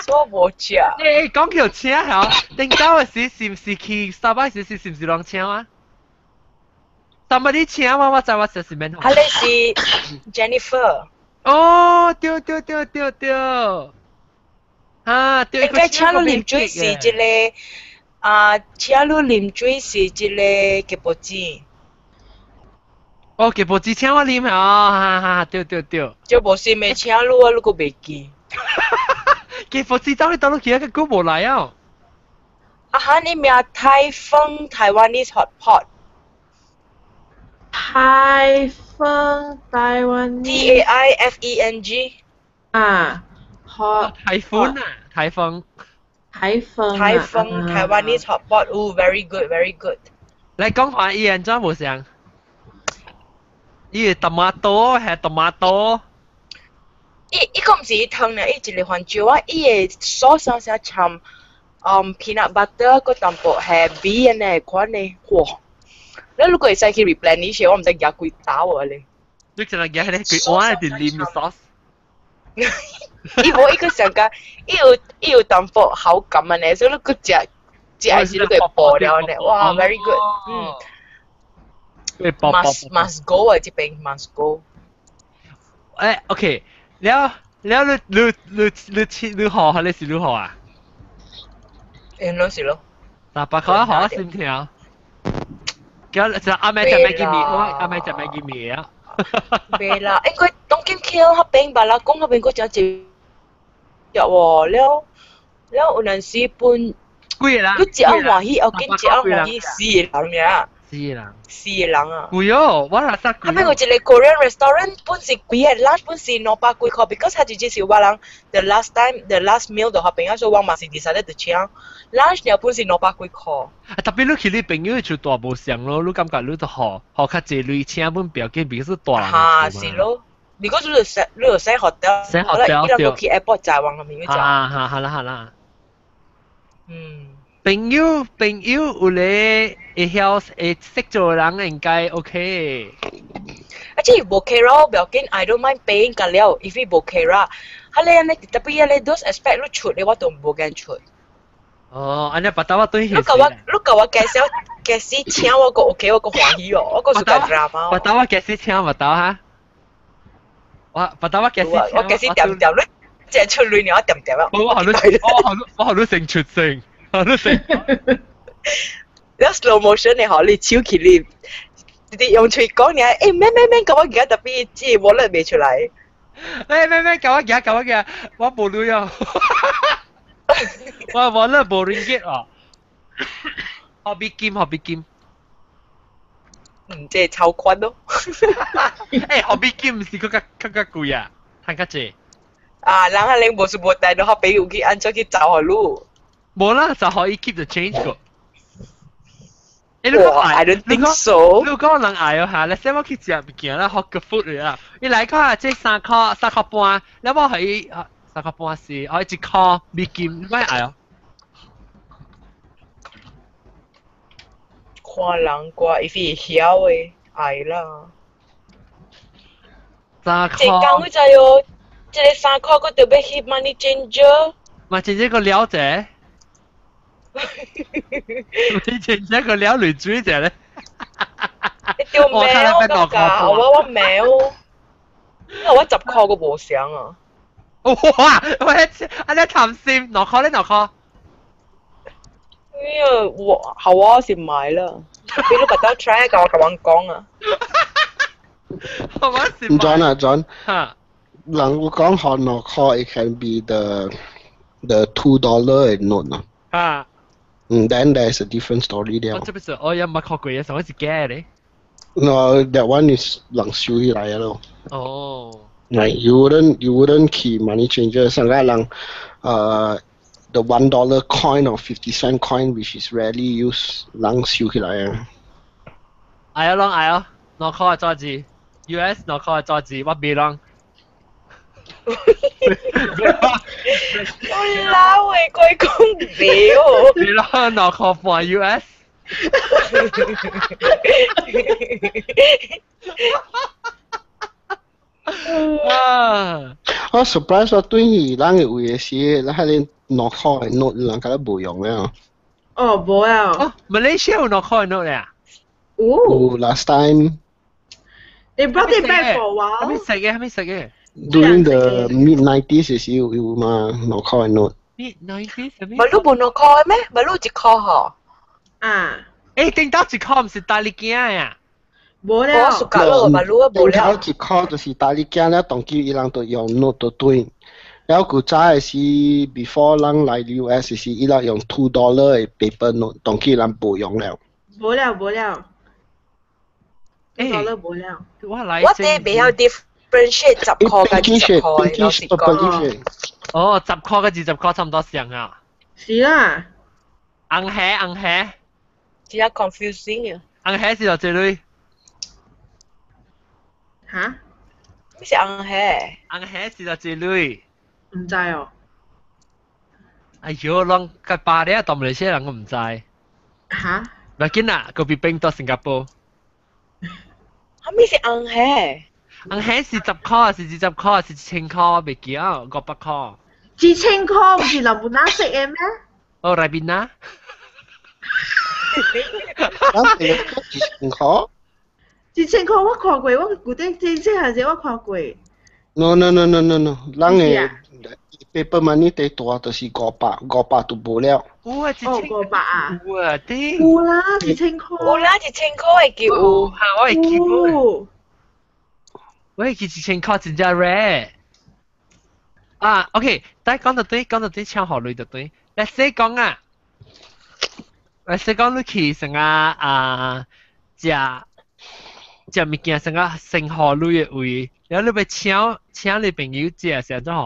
所以無食。欸，講起請吼，頂早的時是毋是去 Starbucks 時是毋是人請啊？但係你請我，我知我就是免。彼个是 Jennifer。哦，對對對對對。啊，對。應該請你啉水是一個啊，請你啉水是一個吉波子。哦，吉波子請我啉啊，哈哈，對對對。就無是未請你啊，你閣袂記。吉波子走你倒落去，個久無來啊。啊哈，你名台風 Taiwanese hot pot。台風台灣 TAIFENG 啊，hot 台風啊，台風。台風台風 Taiwanese hot pot，哦，very good，very good。來講下伊按怎無像？伊 tomato 係 tomato。伊伊個毋是伊湯呢，伊一個番椒啊，伊的 sauce 啥摻，peanut butter 閣淡薄係米按呢款的，哇！你如果會使去 replenish，我毋知夾幾打我咧。你淨係夾咧幾碗係啉 sauce？伊無伊個上加，伊有淡薄口感按呢，所以你閣食食的時你會爆了呢，哇，very good，嗯。must go 啊，這邊 must go。誒，OK，了了你你你你你學還是你學啊？誒，攏是咯。 300箍好心聽。叫就阿妹食麥記麵，我阿妹食麥記麵啊。袂啦，應該當今起 KL 嗰邊巴拉貢嗰邊嗰隻隻喎，了了有陣時本貴啦，你食歡喜，後緊食歡喜四個人爾，四個人，四個人啊！貴哦，我哪識貴。後尾有一個 Korean restaurant 本是貴的，lunch 本是200幾塊，because 佢直接是我人 the last time the last meal 就嗰邊啊，所以我嘛是 decide 就請 lunch 爾本是200幾塊。啊，特別你去你朋友就大無相咯，你感覺你就學學較濟鐳請本表緊，比如大人。嚇，是咯。如果你就你就寫 hotel，寫 hotel 伊人去 airport 載往嗰邊去食。啊，好好啦好啦。嗯。朋友有咧會曉會識做人應該 OK。啊，這無 care 不要緊，I don't mind paying 個了，if 伊無 care 啦，哈你按呢特別按呢 those aspect 你出咧，我都無驚出。哦，按呢別打我對你共我你共我介紹介紹請我個 OK，我個歡喜哦，我個是個 drama。別打我介紹請別打哈。我別打我介紹我介紹點點你，這出鐳爾我點點啊。我學你我學我學你成出聲。你成。你 slow motion 你學你手起你，你用喙講爾，欸咩咩咩，咁我而家特別這 wallet 未出來。欸咩咩，教我行，教我行，我無鐳哦。我 wallet 無 ringgit 哦。學美金，學美金。嗯，這超寬咯。欸，學美金毋是閣較閣較貴啊，趁較濟。啊，人啊，你無是無帶，你學朋友去按怎去找予你？無啦，就可以 keep the change 個。欸，你講，I don't think so。你講人愛哦嚇，你先我去食物件啦，學個 food 嚟啊。你來看這3塊3塊半，你我係3塊半是，哦1塊美金，你講愛哦。看人啩，伊是曉的，愛啦。3塊。這工你知哦，這個3塊佫特別去 money changer。嘛，真正個了解。你真正個了累水者咧？你丟咩？我感覺我沒有，我10塊個無相啊！哇！我啊你貪心，2塊咧2塊。哎呀，我好我是買啦，俾你把刀 try 甲我甲我講啊。我是 John 啊 John，嚇，人有講學2塊，it can be the $2 note 啊。嚇。嗯，then there's a different story there. 我這不是我有冇看過嘅，上一次假咧。 No, that one is 人收起來咯。哦。 Like you wouldn't keep money changer 上個人，the $1 coin or 50 cent coin which is rarely used，人收起來啊。愛啊，攏愛啊，2塊做字，US 2塊做字，我別啷。我老會鬼講笑。你啷2塊半 US？啊！我 surprise 我對伊人嘅位時，咱迄個2塊的 note 人敢若無用了。哦，無啊。哦，馬來西亞有2塊的 note 啊？有。有 last time。 They brought it back for a while。還沒食嘅，還沒食嘅。 During the mid 90s 時有有嘛2塊的 note。 mid 90s 啥物？馬路無2塊咩？馬路1塊吼。啊。欸，頂頭1塊毋是大力鏡呀？無了。我暑假咯，馬路無了。頂頭1塊就是大力鏡了，當今伊人就用 note 就對。然後古早的時 before 人來 US 時，伊人用$2的 paper note，當今人無用了。無了無了。欸， $2無了。我來。我哋袂曉 differentiate 10塊佮20塊，老實講。哦，10塊佮20塊差毋多相啊。是啦。紅蝦紅蝦。真正 confusing 啊！紅蝦是偌濟鐳？嚇？咩是紅蝦？紅蝦是偌濟鐳？毋知哦。哎喲，攏佮巴咧，當馬來西亞人我毋知。嚇？無要緊啦，閣比冰到新加坡。啥物是紅蝦？紅蝦是10塊，是20塊，是1000塊，我袂記啊，500塊。 1000塊毋是人無哪食的咩？哦，來賓啊！咱這個1000塊。 1000塊我看過，我舊底真細漢時我看過。 No no no no no no，咱的 paper money 最大就是500，500就無了。有啊，1000。哦，500啊。有啊，對。有啦，1000塊。有啦，1000塊會記有。嚇，我會記。有。喂，佢1000塊真正 rare。啊，OK，但係講到對，講到對，請予鐳就對。Let's say 講啊，let's say 講你去成啊啊，食食物件成啊先予鐳的位，然後你欲請請你朋友食，是按怎予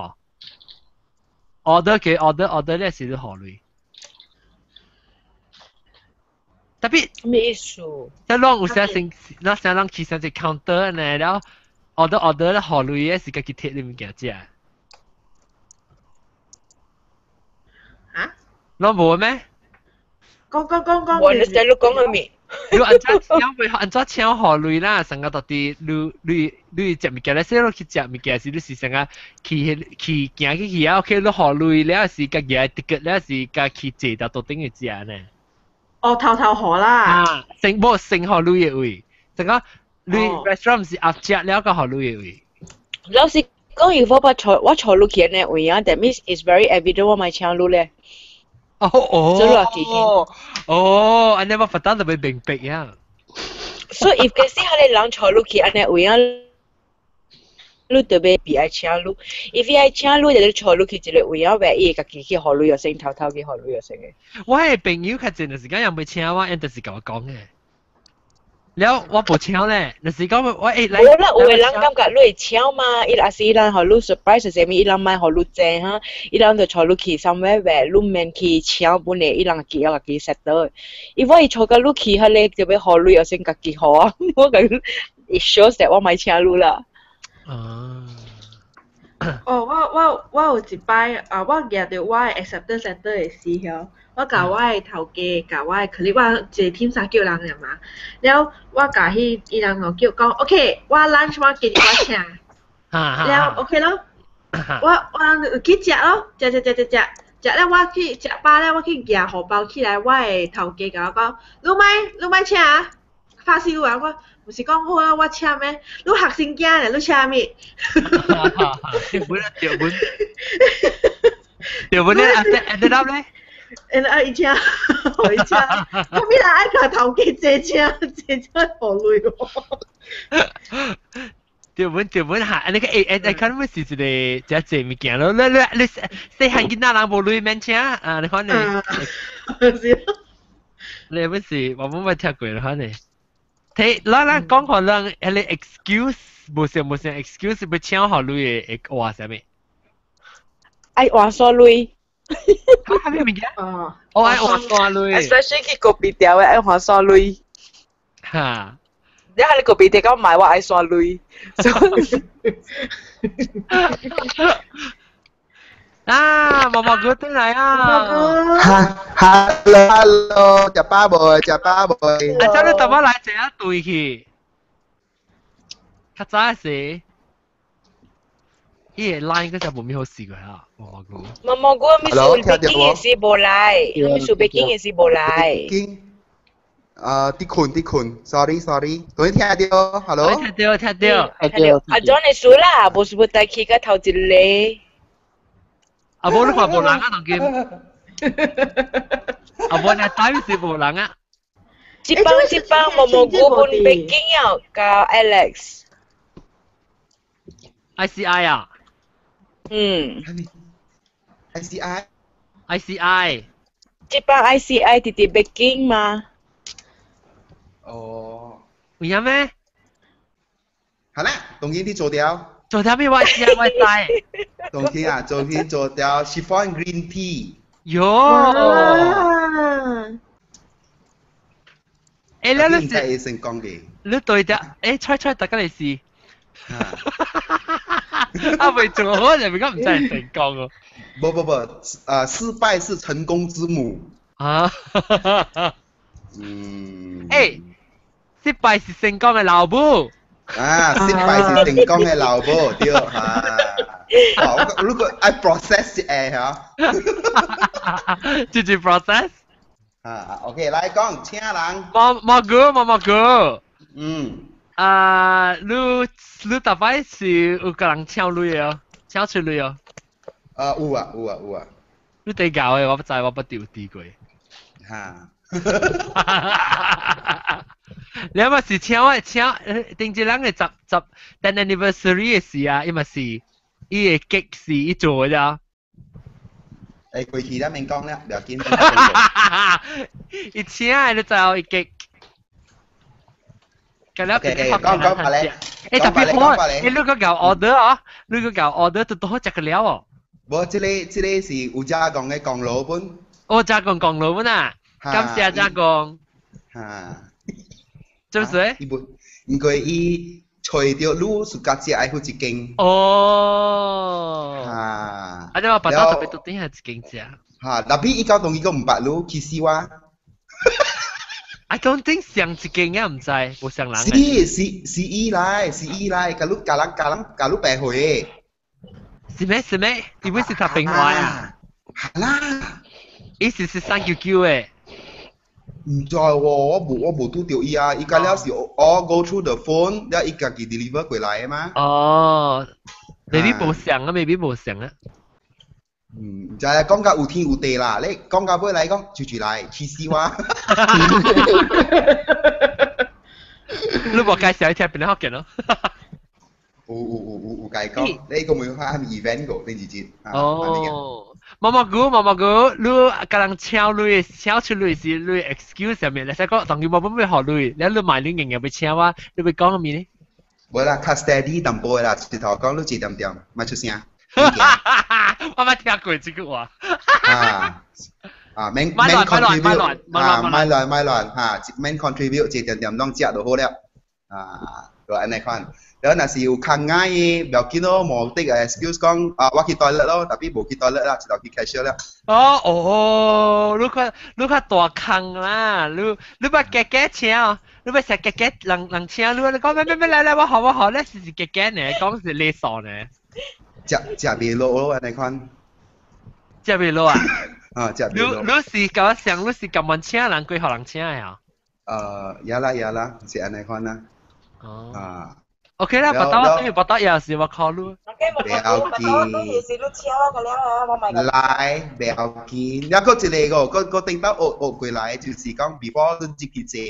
？order 給 order order 咧是你予鐳。特別咩意思？即係攏有時先，咱成人去上一 counter 呢，然後 order order 咧予鐳的是家己摕你物件食。啊？攏無咩？講講講講。我你在你講啥物？你按怎請袂按怎請予鐳啦？成個到底你你你食物件咧，說你去食物件時，你是成個去去行去去啊？OK，你予鐳了是家己 ticket 了是家去坐到桌頂去食呢？哦，偷偷予啦。啊，先無先予鐳的位，成個你 restaurant 是合食了個予鐳的位。老實講，如果我坐我坐落去呢位啊，that means it's very evident 我欲請你咧。哦哦，哦，按呢我發單就會明白呀。所以，if 假使彼个人坐落去按呢位啊，你特別別愛請你。if 伊愛請你，就你坐落去一個位啊，萬伊會家己去予鐳又先，偷偷去予鐳又先的。我的朋友較濟就是講伊欲請我，𪜶就是共我講的。了我無請咧，就是講我會來。無啦，有的人感覺你會請嘛，伊若是伊人予你 surprise 啥物，伊人莫予你知哈，伊人就帶你去 somewhere where 你免去請本的，伊人家己家己 settle。伊我伊帶佮你去彼个就欲予鐳，又先家己予啊，我講 it shows that 我欲請你啦。啊。哦，我我我有一擺啊，我舉著我的 acceptance letter 的時候，我共我的頭家、共我的 colleague，我一個 team 三叫人爾嘛。了，我共彼伊人就叫講，OK，我 lunch 我今日我請。了 OK 咯，我我去食咯，食食食食食，食了我去食飽了，我去舉荷包起來，我的頭家共我講，你莫你莫請啊，拍死你啊！我毋是講好啊，我請咩？你學生囝咧，你請物？對本啊，對本，對本咧，end up 咧？ end up 伊請，予伊請，後尾人愛共頭家借請，借請予鐳喎。對本對本嚇，那個誒誒，可能是一個真濟物件咯。你你你細漢囡仔人無鐳免請啊？你看你，是，你本是我冇乜聽過啦，可能。睇，咱咱講可能彼个 excuse 無想無想 excuse 欲請予鐳的話啥物？愛換煞鐳。哈啥物物件？哦，我愛換煞鐳。 Especially 去咖啡店的愛換煞鐳。哈。你喺你咖啡店講買我愛煞鐳。啊，毛毛哥轉來啊！哈，hello hello，食飽無？食飽無？啊，這你淡薄來這樣對去，較早時，伊個 line 嗰隻無咩好試過啊，毛毛哥。毛毛哥，咪數北京的時無來，咪數北京的時無來。北京，啊，佇睏佇睏，sorry sorry，都聽到，hello。聽到聽到聽到。阿 John 會輸啦，無是無帶去甲頭一個。啊，無你看無人啊，當今。啊，無你帶是無人啊。這幫這幫毛毛菇本北京啊，佮 Alex。 ICI 啊。嗯。 ICI。 ICI。這幫 ICI 佇佇北京嘛。哦。有影咩？好啦，當今你做掉。做掉咩？我知我知。當天啊，昨天做掉 chiffon green tea。喲。欸，你應該會成功嘅。你對掉，欸，猜猜大家嚟試。啊，未做好就比較唔真係成功哦。不不不，啊，失敗是成功之母。啊。嗯。欸，失敗是成功的老母。啊，失敗是成功的老母，對哈。好，如果愛 process 一下，就是 process。啊，OK，來講，請人。毛毛哥，毛毛哥。嗯。啊，你你逐擺是有共人請鐳哦，請出鐳哦。啊，有啊，有啊，有啊。你第教的，我不知，我不有提過。哈。你嘛是請我請頂一人嘅十十等 anniversary 嘅時啊，伊嘛是伊個 cake 是伊做嘅咋。誒，過去啦，免講啦，不要緊。伊請嘅你知影伊 cake。咁了講講白咧，誒特別好，你個搞 order 啊，你個搞 order 都多食個了哦。無，這個是有遮講嘅功勞本。我遮講功勞本啊，感謝遮講。嚇。做咩？伊無，因為伊揣著你是家食愛付一間。哦。嚇。啊！你話白刀特別到底係一間食。嚇，特別伊到當伊個毋捌你，其實我。 I don't think 上一間也毋知，無上人。是是是伊來，是伊來，甲你甲人甲人甲你白回。是咩是咩？伊本是讀平話啊？係啦。伊是是399的。毋知喎，我無拄著伊啊，伊甲了是 all go through the phone，了伊家己 deliver 過來的嘛。哦，maybe 無上啊，maybe 無上啊。嗯，就係講到有天有地啦，你講到尾來講，就住來，氣死我。你無介紹一聽邊個福建咯？有有有有有介講，你個沒看 event 過，電視節。哦，毛毛菇毛毛菇，你共人請鐳，請出鐳是你 excuse 啥物？你使講當佢冇乜咩學鐳，你買你硬硬欲請我，你欲講啥物呢？無啦，較 steady 淡薄啦，一頭講你一點點，莫出聲。我捌聽過這句話。啊啊，免免 contribute 啊，莫亂莫亂嚇，免 contribute 一點點攏食就好了。啊，就按呢款。然後若是有較矮的，不要緊咯，無得 excuse 講啊，我去 toilet 咯，特別無去 toilet 啦，一路去 cashier 了。哦哦，你較大空啦，你捌加加請哦，你捌食加加人人請你，你講咩咩咩來來，我好我好，你是加加呢，講是禮數呢。食食袂落咯，按呢款。食袂落啊？啊，食袂落。你是甲我想，你是甘願請人，過予人請的啊？也啦也啦，是按呢款啦。哦。啊。 OK 啦，白刀我等於白刀也是我考慮。不要緊。來，不要緊。還閣一個個，閣頂到學學過來，就是講 before 你入去坐，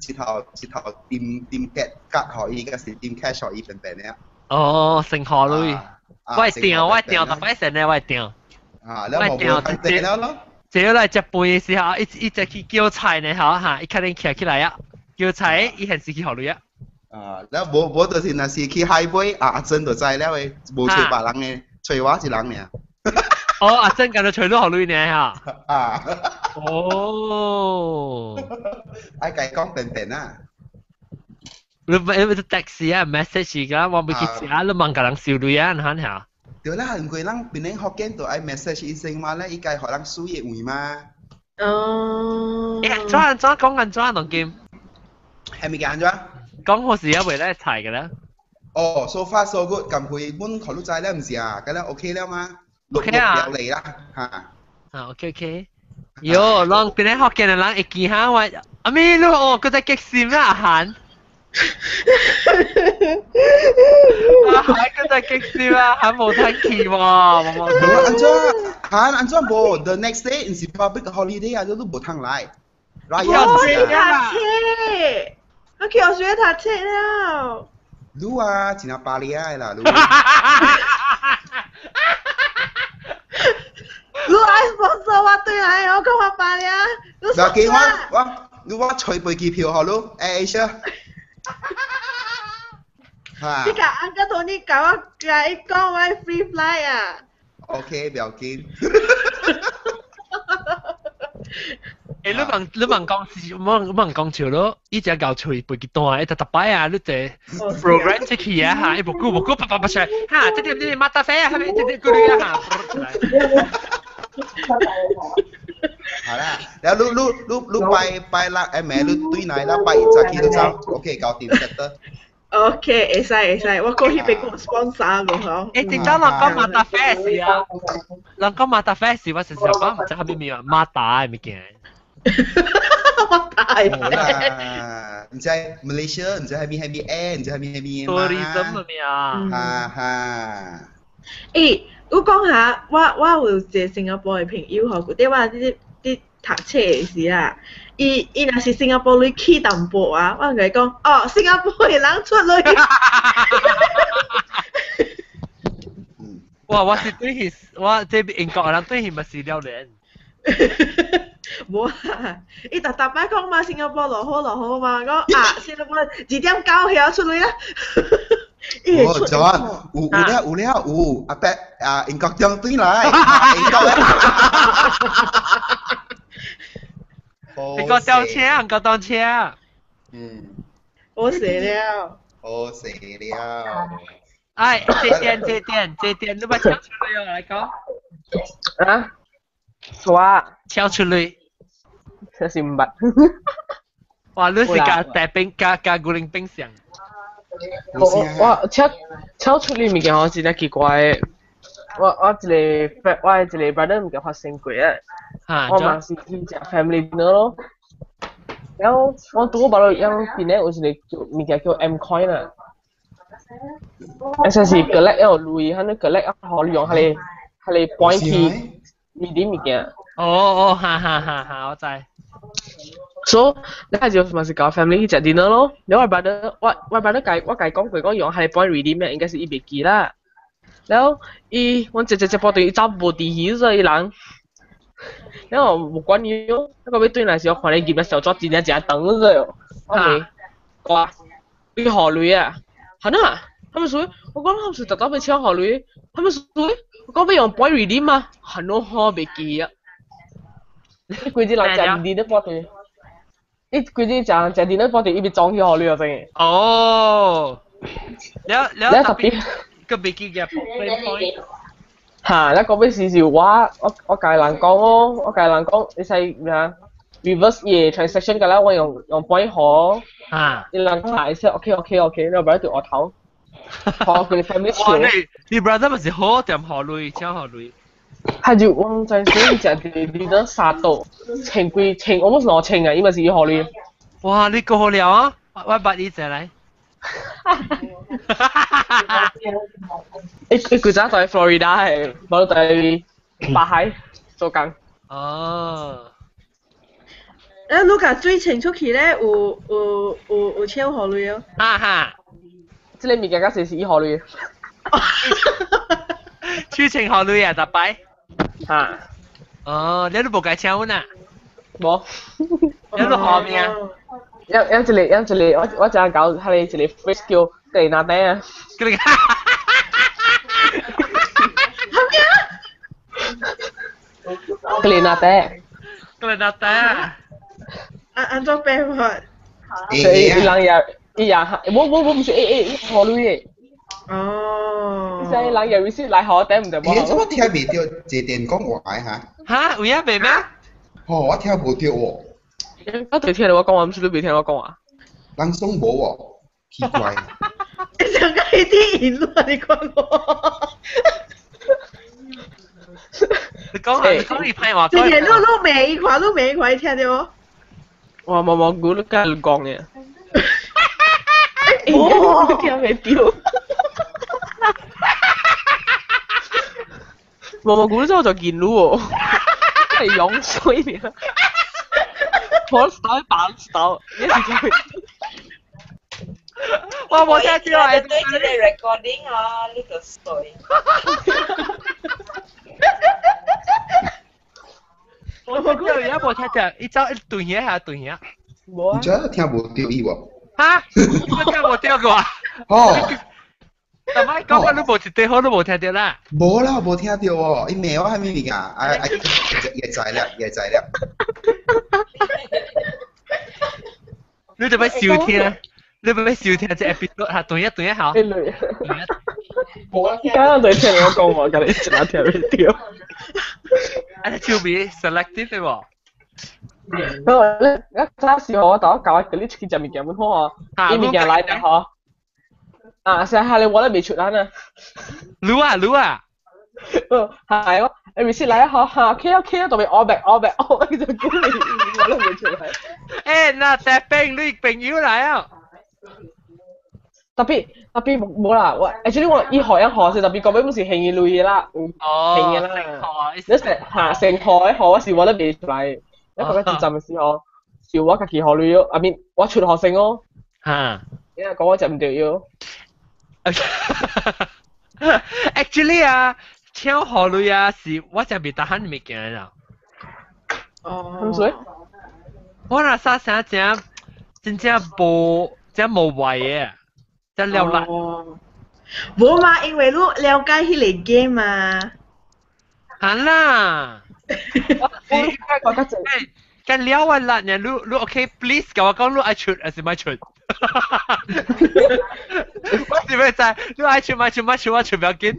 一頭一頭點點卡卡予伊，抑是點 cash 予伊便便的。哦，成何類？我會訂，我會訂，逐擺成呢，我會訂。啊，你無無訂了咯？坐來食飯的時候，伊一去叫菜呢，吼嚇，伊肯定徛起來啊，叫菜，伊現時去予鐳啊。啊，了無無就是若是去海尾，啊阿珍就知了的，無揣別人的，揣我一人爾。哦，阿珍敢若揣你予鐳爾嚇。啊。哦。愛共伊講便便啊。你你 text 啊 message 㗎，我袂去食，你問共人收鐳啊，你嚇。對啦，因為咱變成福建就愛 message 醫生嘛咧，伊該予人輸的位嘛。哦。欸，按怎按怎講按怎當今？係咪叫按怎？講好時也袂咧菜嘅啦。哦，so far so good，近排阮予你知了毋是啊？咁了 OK 了嗎？OK 啊。嚟啦，嚇。啊，OK OK。喲，人變咧福建的人會記下我，阿咪你哦，閣在激心啊，阿韓。阿韓閣在激心啊，韓無通去喎，無無。按怎？韓按怎無？The next day 毋是 public holiday 啊，你都無通來。我去讀冊，我去學學讀冊了。你啊，真係巴利亞啦，你。你愛 sponsor 我對來，我講我巴利亞。嗱，見我我你我吹飛機票予你，AirAsia。你共按個同你共我共伊講我 free fly 啊。 OK，不要緊。欸，你問講是，問講笑咯，伊只搞吹飛機單，伊逐逐擺啊，你坐 program 出去啊嚇，伊無久無久，啪啪啪出來，嚇，這點這點馬達飛啊，係咪？這點過來啊嚇，出來。好啦，然後你拜拜六誒暝你對來啦，拜一早起就走，OK，搞掂得得。 OK，會使會使，我過去別個 sponsor 無吼。欸，頂早人講馬達飛是啊，人講馬達飛是，我實實講毋知啥物物啊，馬達的物件。馬達。無啦，毋知 Malaysia，毋知啥物啥物 air，毋知啥物啥物嘛。 Tourism 物啊。哈哈。欸，我講下，我有一個新加坡的朋友吼，舊底我佇佇讀冊的時啊，伊伊若是新加坡鐳起淡薄啊，我共伊講，哦，新加坡的人出鐳。哇！我是對彼，我這英國人對彼嘛是了然。無啦，伊逐逐擺講嘛，新加坡落雨落雨嘛，講啊，新加坡2點9遐出來啦。伊會出。哦，有有了有了有，阿伯啊，英國中轉來，英國。英國吊車，英國當車。嗯。好死了。好死了。哎，這點這點這點，你捌唱出來哦，來講。啊？我唱出來。這是毋捌。哇！你是加大冰加加古靈冰上。我我唱唱出來物件吼，真正奇怪。我我一個我一個 brother 物件發生過啊。我嘛是去食 family dinner 咯。然後我拄好巴落樣邊咧有一個叫物件叫 M coin 啊。嗰陣時 collect 一個鐳，喺度 collect 啊，可用佢哋佢哋 point 去呢啲物件。哦哦，哈哈哈哈，我知。所以你就嘛是搞 family 去食 dinner 咯。然後我 brother 我我 brother 共我共講過講用佢哋 point redeem 咩，應該是伊袂記啦。然後伊阮食食食半頓，伊走無佇去所以人。然後無管伊咯，那個欲轉來時，我看伊入來小紙真正誠長咗。我問，哇，你予鐳啊？係啊，他們說，我講他們是特特欲搶予鐳，他們說，我講欲用 point redeem 嘛，係喏，我袂記啊。你規日人食 dinner 半頓，你規日食食 dinner 半頓，伊欲裝去予鐳啊真嘅。哦，了了特別個袂記嘅 point。嚇！你講尾時是我我我共人講哦，我共人講，你使咩啊？reverse 伊個 transaction 㗎啦，我用用 point 予。啊！伊人講下，說 OK OK OK，你 brother 就額頭，好佢哋 family 哇！你你 brother 咪是好掂予鐳，請予鐳。他就我知說伊食佇咧三桌，千幾千，我冇2000啊，伊嘛是伊予鐳。哇！你過好了啊！我捌你一來。伊伊古早在 Florida 的，無在北海做工。哦。誒，你共水清出去咧，有有有有搶予鐳哦。哈哈。這個物件較濟是伊予鐳。水清予鐳啊，逐擺。哈。哦，你都無共搶阮啊？無。你都予咩？有有一個有一個，我我正搞彼個一個 phrase 叫格里拿袋啊。格里。格里拿袋。格里拿袋啊！按按怎辦法？所以伊人也伊也，無無無，毋是欸欸，伊予鐳的。哦。所以人也 receipt 來予我頂，毋知無。欸，怎麼聽袂著這電講話哈？哈，有影袂咩？哦，我聽無著喎。我對聽到我講話，毋是你袂聽我講話。人攏無喎，奇怪。上個一啲言論你講我。你講下，你講你歹話。這個你你每一塊，你每一塊聽到無？我無無估你甲你講嘅。哦，聽袂著。無無估你做做見路哦，係樣衰爾。我手板手，你是叫我無聽到啊！對這個 recording 啊，你就衰。我無聽到，而家無聽到，伊走一斷嘢下斷嘢。無啊！你真聽無著伊無？哈？我聽無著過。哦。但係講緊你無一塊好，你無聽到啦。無啦，無聽到哦。伊罵我啥物物件？啊啊！也知了，也知了。你就欲收聽，你欲收聽這 episode 嚇，斷一斷一下。無啦，剛剛對聽我講話，共你一下聽袂著。啊，你手尾 selective 的無？我你我早時候我頭教佢，你出去食物件本好啊，伊物件來得吼。啊，成下你我都未出來呢。滷啊滷啊！係咯，你未先來啊？嚇，OK OK，特別我白我白我就叫你，我都未出來。欸，那大兵你朋友來啊！特別特別無啦，我 actually 我伊學一學先，特別講尾唔是興伊類啦，哦，興嘅啦。你成嚇成學一學，我是我都未出來。你覺得節站嘅時候，是我家己學女咯，I mean 我出學生哦。嚇。因為講我食唔到藥。 Actually 啊，請學女啊，是我食袂得閒物件啦。哦。咁所以？我若啥啥正真正無真無謂嘅，真了力。無嘛，因為你了解彼个 game 嘛。係啦。我覺得緊了我力呢，你你 OK，please，共我講你愛出還是莫出？我是欲知，你愛出莫出莫出，我出不要緊。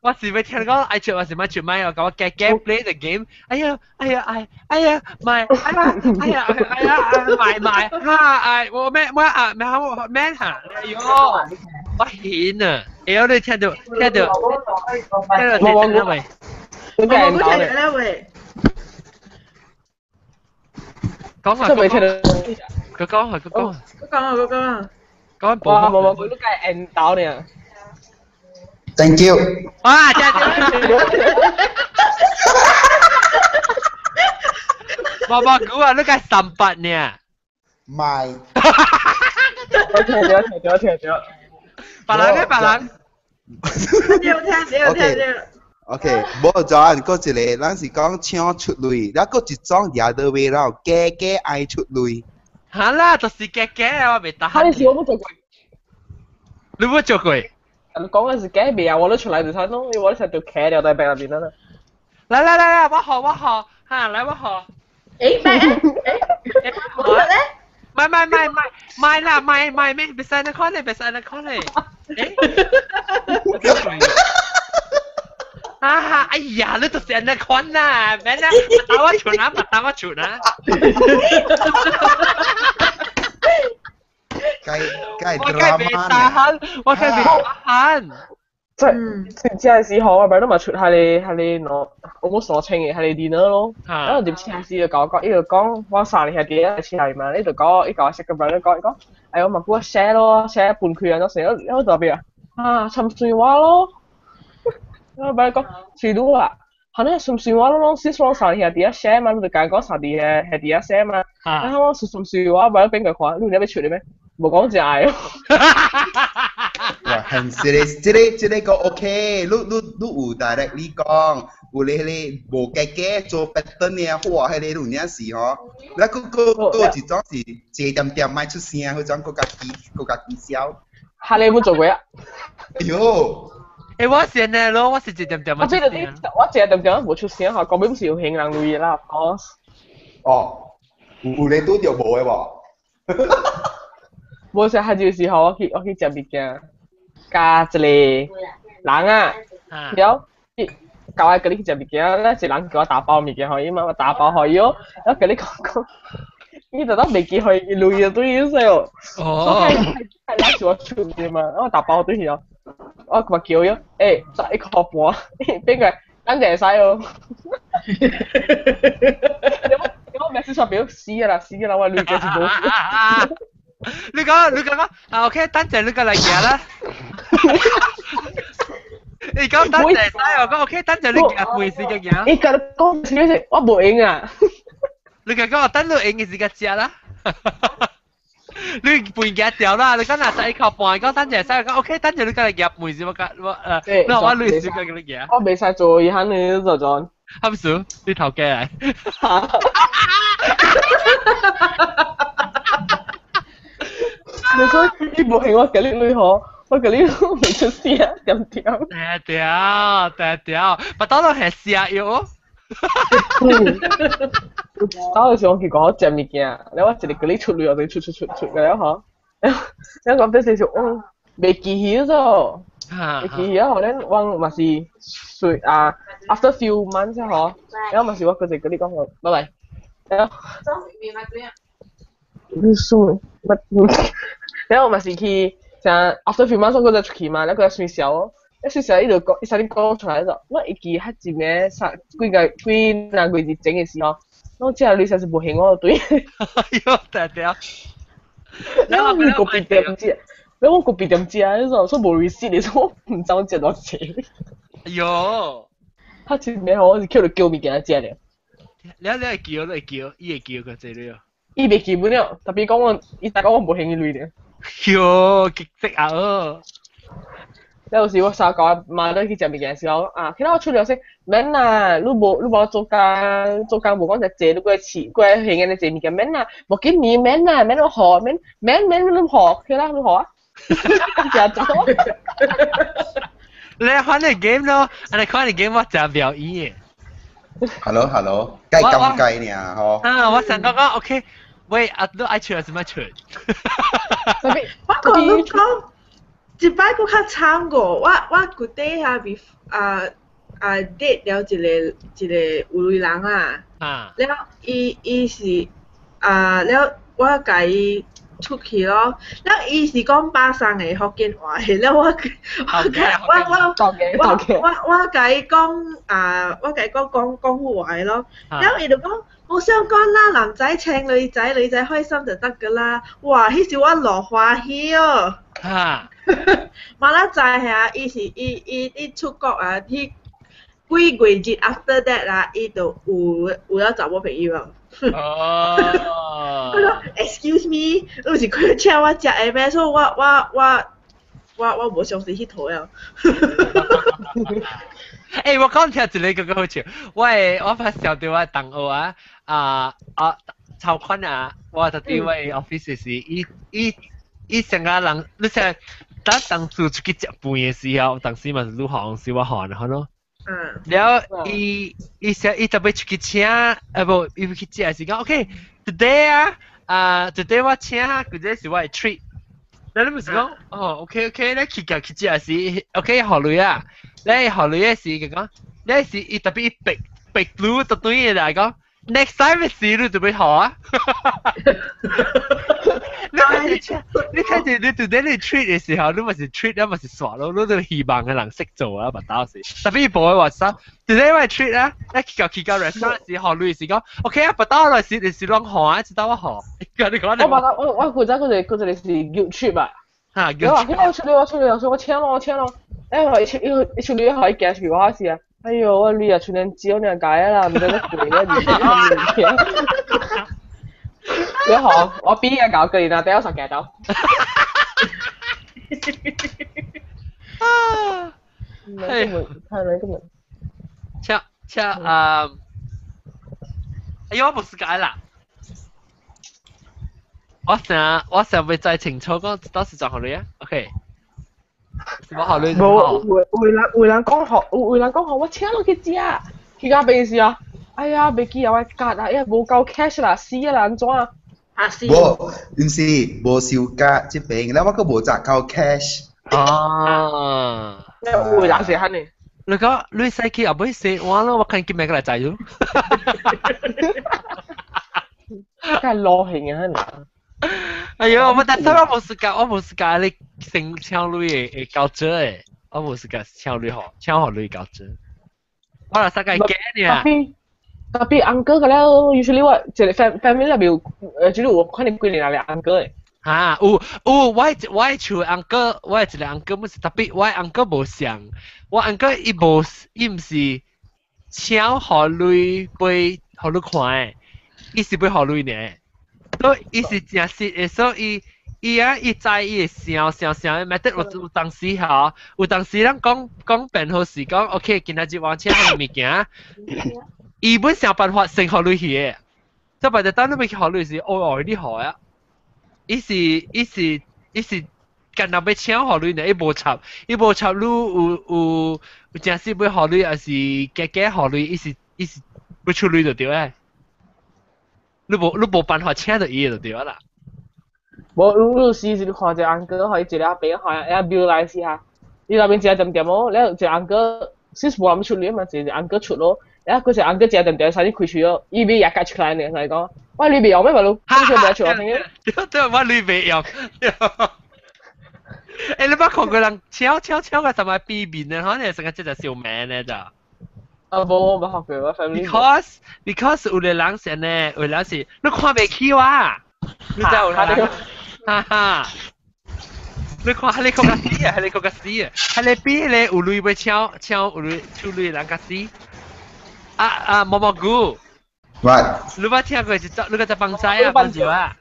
我是欲聽講愛出還是莫出，莫我共我加加 play the game。哎呀，哎呀，哎，哎呀，莫，哎呀，哎呀，哎呀，莫莫，哈，哎，我咩我啊咩我咩哈，哎喲，我顯啊，哎喲，你聽到聽到聽到聽到未？我冇聽到啦喂。講啊，真未聽到。佢講啊，佢講啊。佢講啊，佢講啊。講哇，冇冇，佢都計 end 到呢。 Thank you。啊，真係。冇冇估啊，你計三八呢？唔係。我聽咗，聽咗，聽咗。別人咧，別人。聽到，聽到，聽到。 OK，無就閣一個，咱是講請出類，了閣一種也都袂老，加加愛出類。哈啦，就是加加，我袂得。哈，你是我冇做過。你冇做過？你講嘅是假未啊？我都出來就睇咯，我都成條茄掉在壁入邊啦。來來來來，我學我學，哈，來我學。誒咩？誒，我學咧？買買買買買啦，買買咩？別使那看咧，別使那看咧。誒。啊哈！哎呀，你就是按呢款啦，免啦，打我出啊，打我出啊。該該我該袂打喊，我該袂打喊。即係真係時候，我咪都咪出下你下你攞，我冇所清嘅下你 dinner 咯。然後點知下時就講講，伊就講我三年兄弟一起嚟嘛，你就講伊講識個 brother 講伊講，哎我咪估 share 咯，share 半區啊，嗰時我就邊啊，啊沉水話咯。我咪講水路啊，可能沉水話咯，先講三兄弟 share 嘛，你就講講三弟兄弟 share 嘛。然後我沉水話，咪邊個看，你有要出嚟咩？無講食愛。哇，很serious，這個這個個 OK，你你你有 directly 講，有咧咧無加加做 pattern 嘅，哇，彼個有影是吼，咱閣閣閣一種是坐點點莫出聲，彼種閣較起閣較起痟。哈你冇做過啊？哎喲！欸，我是按呢咯，我是一點點。我記得我一點點無出聲吼，講尾不是有興人類啦，of course。哦，有咧拄著無的無？無時較少時候，我去我去食物件，加一個人啊，了，舊我佮你去食物件，咧一人叫我打包物件予伊嘛，我打包予伊哦，我佮你講講，伊就當袂記予伊鐳就對伊說哦，哦，係係是我出嘅嘛，我打包對伊哦，我嘛叫伊，欸，11塊半，邊個？咱就會使哦。你我 message 我表死啦死啦，我鐳嘅是無。你講你講啊 OK，等陣你過來行啦。你講等陣使，我講 OK，等陣你行半時間行。伊甲你講是我無閒啊。你甲講等你閒嘅時間食啦。你半行掉啦，你講若11塊半，講等陣使，講 OK，等陣你過來行半時，我甲我那我累時間給你行。我袂使做遺憾的做做。係唔是？你頭家來。你說你無閒，我共你鐳吼，我共你袂出聲，點點。對對對對，不當攏係聲藥。當時我去講食物件，然後我一個共你出鐳，我就出出出出個了吼。然後講這是我袂記起咗，袂記起啊！咱我嘛是隨啊，after few months 吼，然後嘛是我閣一個共你講，拜拜。然後。你說乜？然後嘛是去，像 after few months 我閣再出去嘛，然後閣再睡覺哦。一睡覺伊就講，伊啥物講出來咗，我會記較前個三幾個幾若個月前的時候，我這個女生是無還我對。哎喲，對對。然後我個別店食，然後我個別店食，你說說無 receipt 的，說我毋知我食偌濟。哎喲，較前面吼，我是叫你叫物件食咧。你會叫，你會叫，伊會叫個這裡哦。伊袂記本了，特別講我，伊就講我無興趣鐳咧。喲，激色啊！哦。有時我成日講媽都去食物件時候，啊，其他我出了說，免啦，你無做工做工無講就借，你過來試過來興嘅你借物件免啦，無緊你免啦，免我學，免免免你學，去啦你學啊，食走。你看你 game 咯，你看你 game 我真表演嘅。Hello hello，計咁計呢嗬。啊，我想講講 OK，喂，啊，你愛出還是乜出？我講你講。一擺閣較慘過，我舊底下比啊啊 date 了一個有鐳人啊，了伊是啊了我共伊出去咯，了伊是講巴生的福建話的，了我我我我我我共伊講啊，我共伊講講廣府話的咯，了伊就講無相干啦，男仔請女仔，女仔開心就得㗎啦。哇！彼時我落歡喜哦。哈！馬來知下，伊是伊伊伊出國啊，彼幾個月 after that 啊，伊就有了查某朋友啊。哦。我講 excuse me，你是佢請我食的咩？所以我無相信彼套啊。欸，我講聽一個個好笑，我發笑到我同學啊啊啊，籌款啊，我特啲我 office 時，伊成個人，你想，當當初出去食飯的時候，當時嘛是入行時我行的，咯。嗯。了，伊伊伊特別出去請，啊無，伊去食時講，OK，today 啊，啊，today 我請，或者是我的 treat。你唔是講，哦，OK OK，你去夾去食時，OK，學鐳啊，你學鐳的時佢講，你是伊特別伊逼逼你特對來講，next time 時你就要學啊。你睇住，你睇住你 today 你 treat 的時候，你咪是 treat，你咪是耍咯，你都希望嘅人識做啊，唔打時。特別無話啥，today 我 treat 啊，你去到 restaurant 時學鐳時講，OK 啊，不打來時你是攏學啊，知道我學。你講我把他我負責嗰個是 guilt trip 啊。嚇！你話我出嚟，我說我請咯我請咯，哎我一出嚟可以 cash 俾我時啊，哎呦我女啊出年少年解啦，唔知得貴啊，唔知得你好，我邊個搞佢啦，等我上鏡頭。啊！係，係咪根本？切切啊！哎呦，我冇時間啦。我想要再清楚講，到時怎學你啊？OK。什麼學你？冇，有人講學，有人講學，我請落去食，去到邊時啊？哎呀，袂記啊，我卡啊，哎，無夠 cash 啦，死啊啦，按怎啊？啊是。無，毋是無收卡這邊，了我閣無賺夠 cash。啊。有人是安呢？你講你使去後尾洗碗咯，我看見咩個來載咗。梗係攞型啊！哎呦，我但係我無時間，我無時間你成請鐳會會交錢的，我無時間請鐳學，請予鐳交錢。我若使個假呢。特別 uncle 個了，usually 我一個 family 內面有，就是有可能幾年來 uncle 的。啊，有，我厝 uncle，我一個 uncle 毋是特別，我 uncle 無像，我 uncle 伊無，伊毋是請予鐳買予你看的，伊是欲予鐳呢。所以伊是誠實的，所以伊啊伊知伊會想想想，咪得有當時吼，有當時咱講講變好是講，OK，今仔日我請予物件，伊本想辦法先予鐳去的，這擺就當你欲去予鐳時，哦哦，你予啊，伊是干焦欲請予鐳呢，伊無插，伊無插你有誠實欲予鐳，還是假假予鐳，伊是欲出鐳就對個。你無辦法請到伊就對啦。無，你時是你看一個 uncle，予伊一個阿伯，予伊表來試下，伊內面食點點哦，了一個 uncle，其實無人出嚟嘛，一個 uncle 出咯，了佢一個 uncle 食點點，啥你開喙咯，伊欲也夾出來呢，所以講，我鐳袂用咩嘛，你，你說袂出我聽。對對，我鐳袂用。欸，你捌看過人敲敲敲個什麼變面的，可能成個這隻小命呢就。啊，無我冇學過，我 family。 Because 有個人是呢，有個人是你看袂起我，你知有人，哈哈。你看，彼個較死啊，彼個較死啊，彼個比彼個有鐳欲搶搶有鐳出鐳的人較死。啊啊，毛毛菇。What？你捌聽過一隻你個隻幫仔啊，幫住啊？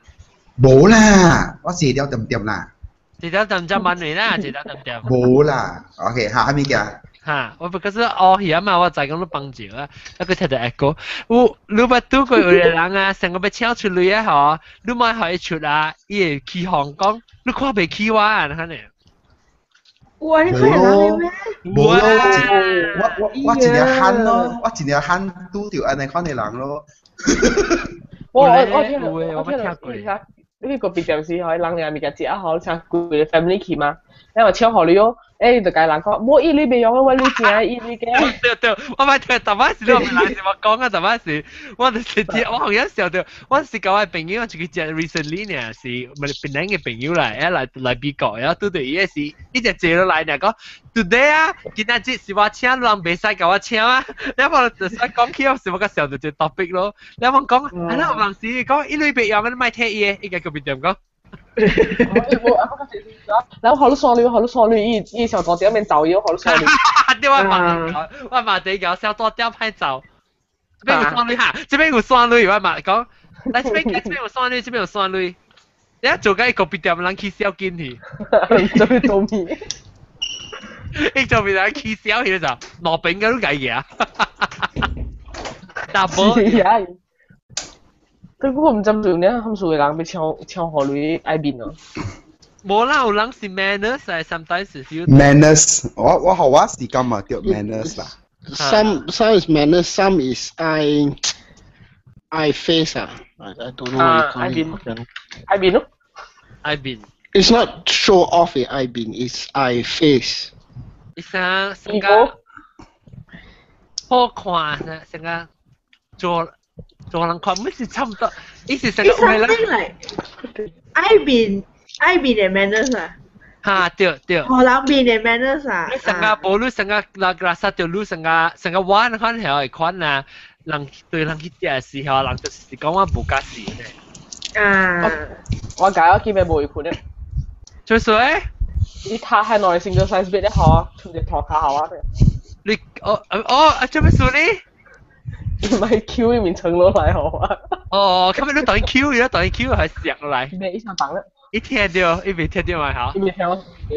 無啦，我寫了點點啦。一條點點問你啦，一條點點。無啦，OK，嚇，啥物件？嚇，我不過是哦去啊嘛，我知講你幫住啊，一個聽到 echo，有你捌拄過有個人啊，成個欲請出來啊嗬，你莫予伊出啊，伊會起哄講，你看袂起我啊，安呢？哇！你看人咩？無咯，我一個漢咯，我一個漢拄著按呢款的人咯。我聽我聽過，你個別電視可以人哋物件食好，像規個 family 去嘛，你話搶予你哦，欸就共人講，無伊你袂用，我你食伊你嘅。對對，我捌聽，逐擺是你人是我講啊，逐擺是，我就是聽，我好像想到，我是共我朋友出去食 recently 呢，是咪檳城嘅朋友來，來來美國，然後拄著伊是，伊就坐落來呢講，today 啊，今仔日是我請，人袂使共我請啊，你我就使講起，是我較想到這 topic 咯，你我講，啊那有人是講，伊你袂用，你莫提伊的，伊個個別點講。然後好多傻女，好多傻女，伊伊小大點面走伊，好多傻女。對，我嘛，我嘛第個小大點歹走。這邊有傻女哈，這邊有傻女，我嘛講，來這邊這邊有傻女，這邊有傻女。你做緊個別店人起笑緊去，做咩做咩？伊做咩人起笑去就路邊個都計嘢。大波。對，我毋知做呢，他們數個人欲搶搶予女愛面咯。無啦，有人是 manners，sometimes 是 feel manners。我予我是感覺著 manners 啦。 Some is manners, some is I face 啊。I don't know what you call it. 愛面咯。愛面。 It's not show off 嘅愛面，it's I face。伊啥成個好看，成個做。做人看，咪是差不多，伊是成個有人嚟，愛面愛面的 manners 啊。哈，對對。予人面的 manners 啊。你成個無你成個那個啥就你成個成個玩款係會款啊，人對人去食的時候，人就是講我無佮意的。啊。我解我見咩無會困的。做啥？你攤喺內 single size bed 咧，好，穿隻拖卡好啊。你哦哦啊，做咩事呢？唔係 Q 一面撐落來好啊。哦，今日你當 Q，而家當 Q 係食落來。咩一想擋咧？一聽到，伊未聽到嘛嚇？伊未聽。你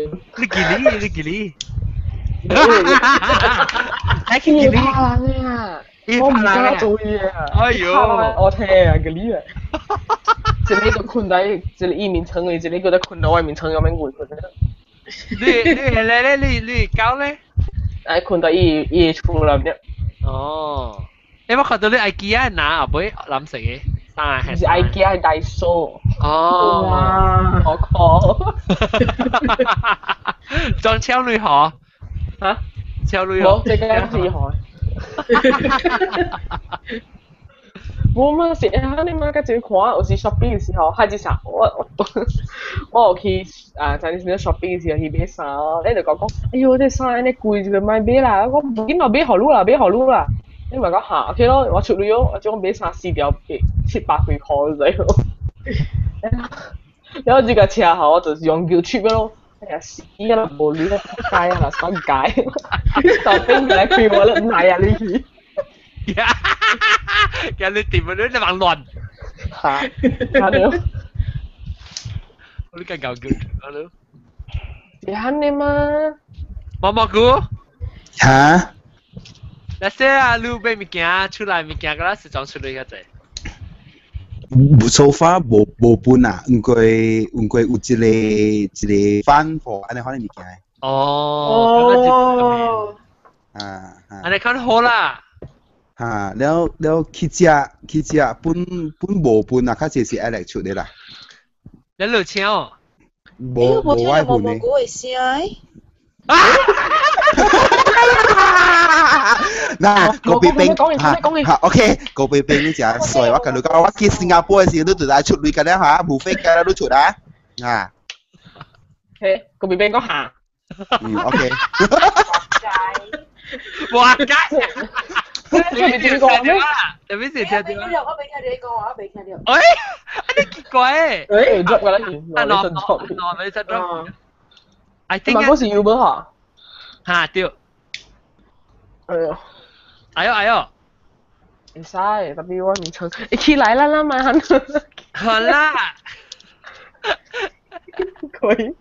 記你，你記你。還去記你？啊！我唔敢做嘢啊！哎呦！我聽啊，個你啊！一個就睏佇一個伊面床的，一個閣在睏佇我面床後面跪睏。你你咧咧你你搞咧？愛睏佇伊伊厝內面。哦。你我看到你 IKEA 拿後尾藍色嘅，衫係是 IKEA 係 Daiso。哦。哇！好可。裝超女河？嚇？超女河？冇，這個是河。無嘛是啊！你嘛較濟看，有時 shopping 的時候，還是啥？我有去啊，在你 shopping 的時候去買衫，你就講講，哎喲，這衫按呢貴，就莫買啦。我無緊啦，買予你啦，買予你啦。你咪講嚇，OK 咯，我出嚟咯，我將買衫四條七百幾箍就咯。然後這個車吼，我就是用叫出咯。哎呀死啦！無女啦，仆街啊啦，啥解？就邊個來開我啦？唔係啊，你去。其實你點啊？你忙亂。嚇！嚇你！你更搞笑，阿你。是安呢嗎？毛毛菇。嚇？那些啊，你買物件出來物件，嗰陣時裝出來較濟。無 so far 無無分啊，毋過毋過有一個一個 fund for 按呢款的物件。哦。啊。按呢看好啦。哈，了了去食去食，本本無分啊，較濟是愛來出的啦。你落車哦？無無愛分的。無的聲。啊！嗱，高比冰嚇嚇，OK，高比冰你誠帥，我共你講，我去新加坡的時候，你就來出鐳個了嚇，無飛機啦，你出啊，啊。嘿，高比冰講嚇。嗯，OK。哇！解。你你聽講咩？特別是聽到。我未聽到你講話，我未聽到。哎，你奇怪。誒，drop 㗎啦，啊，喏喏，你真 drop。I think 嘛，嗰是 Uber 嚇。嚇對。哎呦。哎呦哎呦。會使，特別我眠床，會起來啦啦嘛，好啦，可以。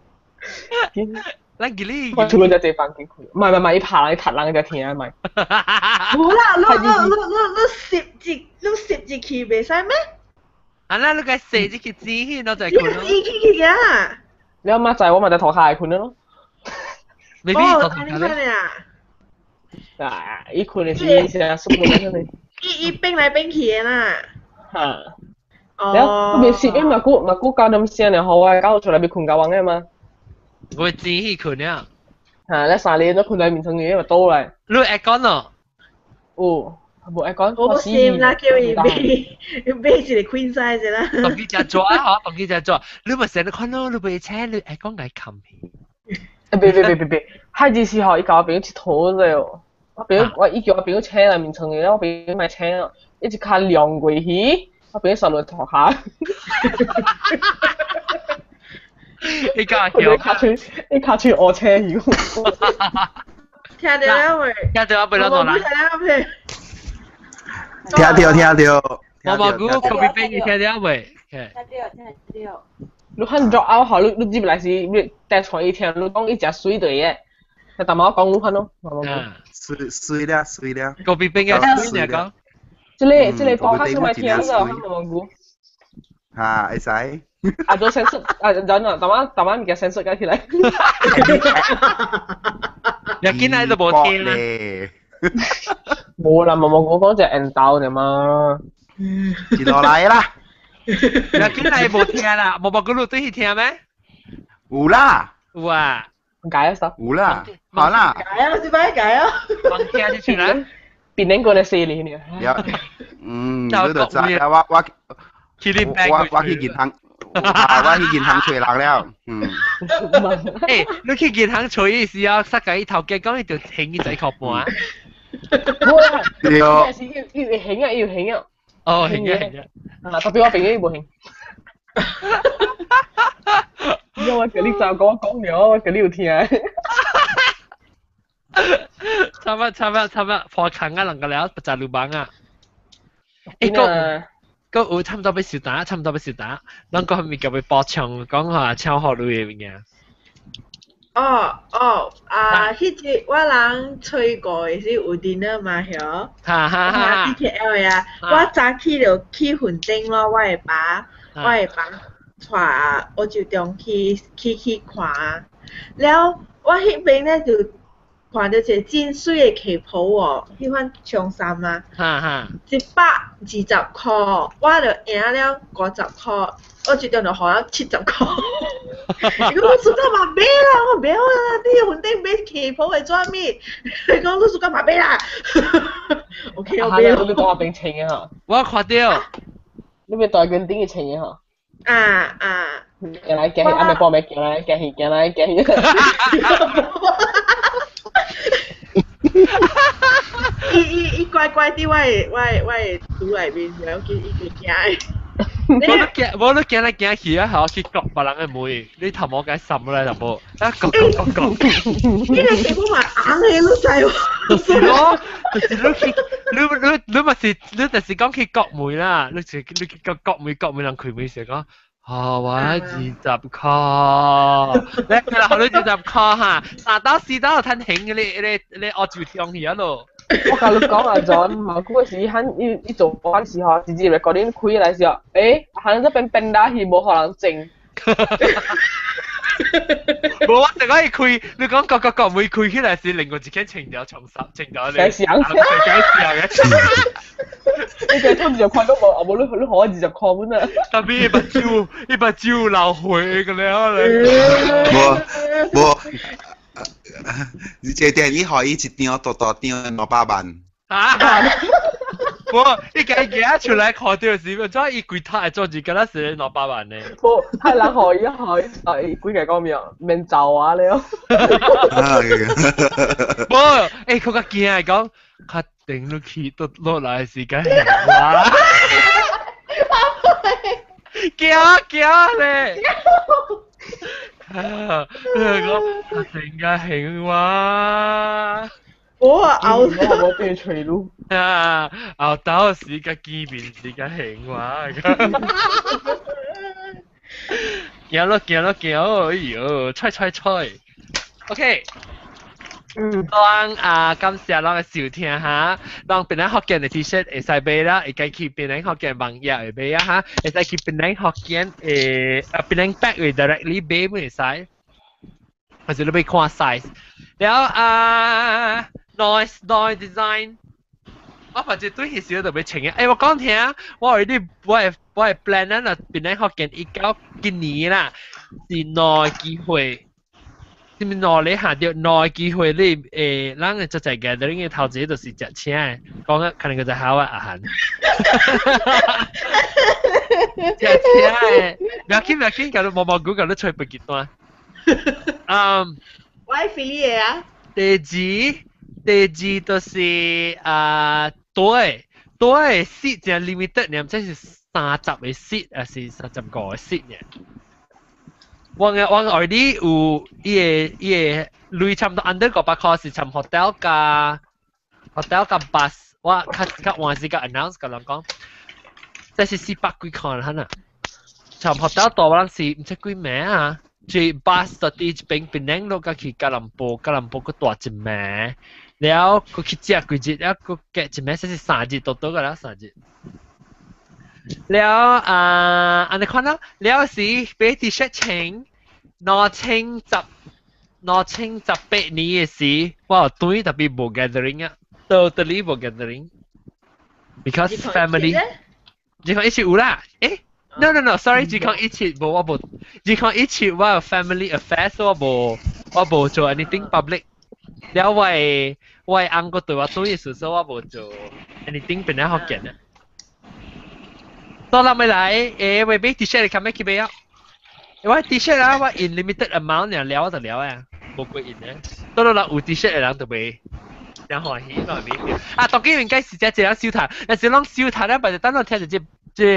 咱記你，我出門就這房間開，唔係唔係，伊拍人，伊踢人就聽啊，唔係。冇啦，你你你你你攝字，你攝字去袂使咩？啊啦，你個射入去錢去，我就困咯。去去嘅。你阿媽仔我咪在塗骹困咯。未必塗骹咧。啊！伊困的是啥？舒服咧。伊伊變來變去的啦。嚇！哦。了，佢未攝因嘛，古嘛古九點聲了，予我搞出來欲困覺完的嘛。我會錢去困了。嚇！你三年都困在眠床裡，咪倒來。你會講咯？有，無會講。我心啦，叫伊買，伊買一個 queen size 啦。當佢只做啊，嗬！當佢只做，你咪成日看咯，你袂請，你會講來冚去。別別別別別，彼陣時吼，伊共我朋友𨑨迌者哦。我朋友我伊叫我朋友請來眠床裡，我朋友莫請哦，伊一跤晾過去，我朋友煞落塗跤。伊甲曉，伊跤喙烏青去。聽著了未？聽著啊，袂落來。聽著聽著。毛毛菇咖啡冰，你聽著未？聽著聽著。你看 drop out 吼，你你入來時，你帶出伊聽，你講伊誠媠對的。你淡薄講你看咯，毛毛菇。媠媠了媠了。咖啡冰嘅媠嚟講。這個這個播客先來聽咯，毛毛菇。嚇，會使。啊，做sense啊，人啊，淡仔淡仔物件 sense 起來。你見來都無聽啦。無啦，毛毛菇講只緣投爾嘛。一路來啦。你見來無聽啦，毛毛菇你對去聽咩？有啦。有啊。解啊，有啦，好啦。解啊，這擺解啊。忘聽就出來。變兩個來死你呢？嗯，你就知啦，我我我我去銀行。我去銀行揣人了，嗯。欸，你去銀行揣伊時候，塞共伊頭家講伊就還伊一箍半。對。是伊會還啊，伊有還啊。哦，還啊還啊。啊，特別我朋友伊無還。因為我叫你就講講了，我叫你有聽。差不差不差不破坑啊，兩個了，不在路幫啊。欸，個。個有差不多欲收單，差不多欲收單，咱個咪叫欲補充，講話超好類的物件。哦哦啊！彼日我人初五的時有 dinner 嘛，曉？哈哈哈！D K L 的啊，我早起就去雲頂咯，我的爸，我的爸帶我就中去去去看，了我彼邊咧就看著一個真媠的旗袍哦，彼款長衫啊，120箍，我就贏了50箍，我這陣就予了70箍。伊講你暑假嘛買啦，我袂曉啦，你雲頂買旗袍會做啥物？伊講你暑假嘛買啦。OK，我買。你講我邊穿的吼？我看著。你欲大雲頂去穿的吼？啊啊！行來行去，暗暝半暝行來行去，行來行去。伊伊伊乖乖佇我的我的我的肚內面，然後伊伊會驚的。我都驚，我都驚來驚去啊！嚇，去割別人的門，你頭毛該滲落來淡薄，啊割割割割。你個皮膚嘛紅的，你知無？就是咯，就是你去，你你你嘛是，你就是講去割門啦，你是你去割割門割門人開門時講。啊！我20箍，你佢啦，你20箍哈，三刀四刀就趁興你你你澳洲中去啊咯。我共你講啊，John，嘛嗰時喊伊伊做嗰時候，直接 recording 開來時候，欸，喊這邊變大去無予人整。無我就講伊開，你講各各各每開起來是另外一間情調重拾情調咧。解釋，解釋嘅。你計通20箍都無，無你你予我20箍本啊。特別伊目睭，伊目睭流血個了咧。無無，你這電你予伊一張大大張200萬。啊！無，伊家己出來看著是，怎伊規頭會做字，敢若是200萬呢？無，係人予伊，予伊，伊幾個講咩？免走啊了。無，欸，佢較驚講，確定你去倒落來時間哇！驚驚咧！啊，講確定該興哇！我啊後我對吹路。啊，後頭時個見面時個興話。行咯行咯行，哎呦，吹吹吹。OK。嗯，當啊，感謝咱嘅收聽哈，當檳城福建嘅 T-shirt 會使買啦，會使去檳城福建網頁會買啊哈，會使去檳城福建誒啊檳城 bag 會 directly 買會使，還是你欲看 size。了啊，noise noise design，我反正對彼時就欲穿嘅。欸，我講聽，我有啲我會 plan 啊，檳城福建一九今年啦，是兩機會。是咪兩個下著兩個機會你誒，咱個做在 gathering 嘅頭一個就是食請的，講啊可能個就好啊阿涵。食請的，不要緊不要緊，共你毛毛菇共你吹白幾段。嗯，我愛飛你的啊。第二就是啊，對對 seat 真 limited，你這是30個 seat 還是35個 seat 呢？我 already 有伊個鐳差唔多 under 500塊是參 hotel 加 bus，我較較晚時較 announce 甲人講，這是400幾塊啦，參 hotel 大我人是毋知幾名啊，這 bus 就佇一邊檳城落甲去吉隆坡，吉隆坡閣蹛一暝，了閣去食幾日，了閣隔一暝，這是3日到倒個啦，三日。了啊，按呢看咯，了是買 T-shirt 穿2018年嘅時，我有對特別無 gathering 啊，totally 無 gathering，because family，2017有啦，欸，no no no，sorry，2017無我無，2017我有 family affairs 我無做 anything public，了我的翁閣對我對嘅時候我無做 anything 變咗福建啊。到啦未來，欸，會買 T-shirt 你看咩去買啊？我 T-shirt 啊，我 in limited amount 爾了就了啊，無過印咧。到啦有 T-shirt 的人就買，真歡喜，我買票。啊，當然應該是這一人收攤，若是攏收攤咧，但是等我聽著這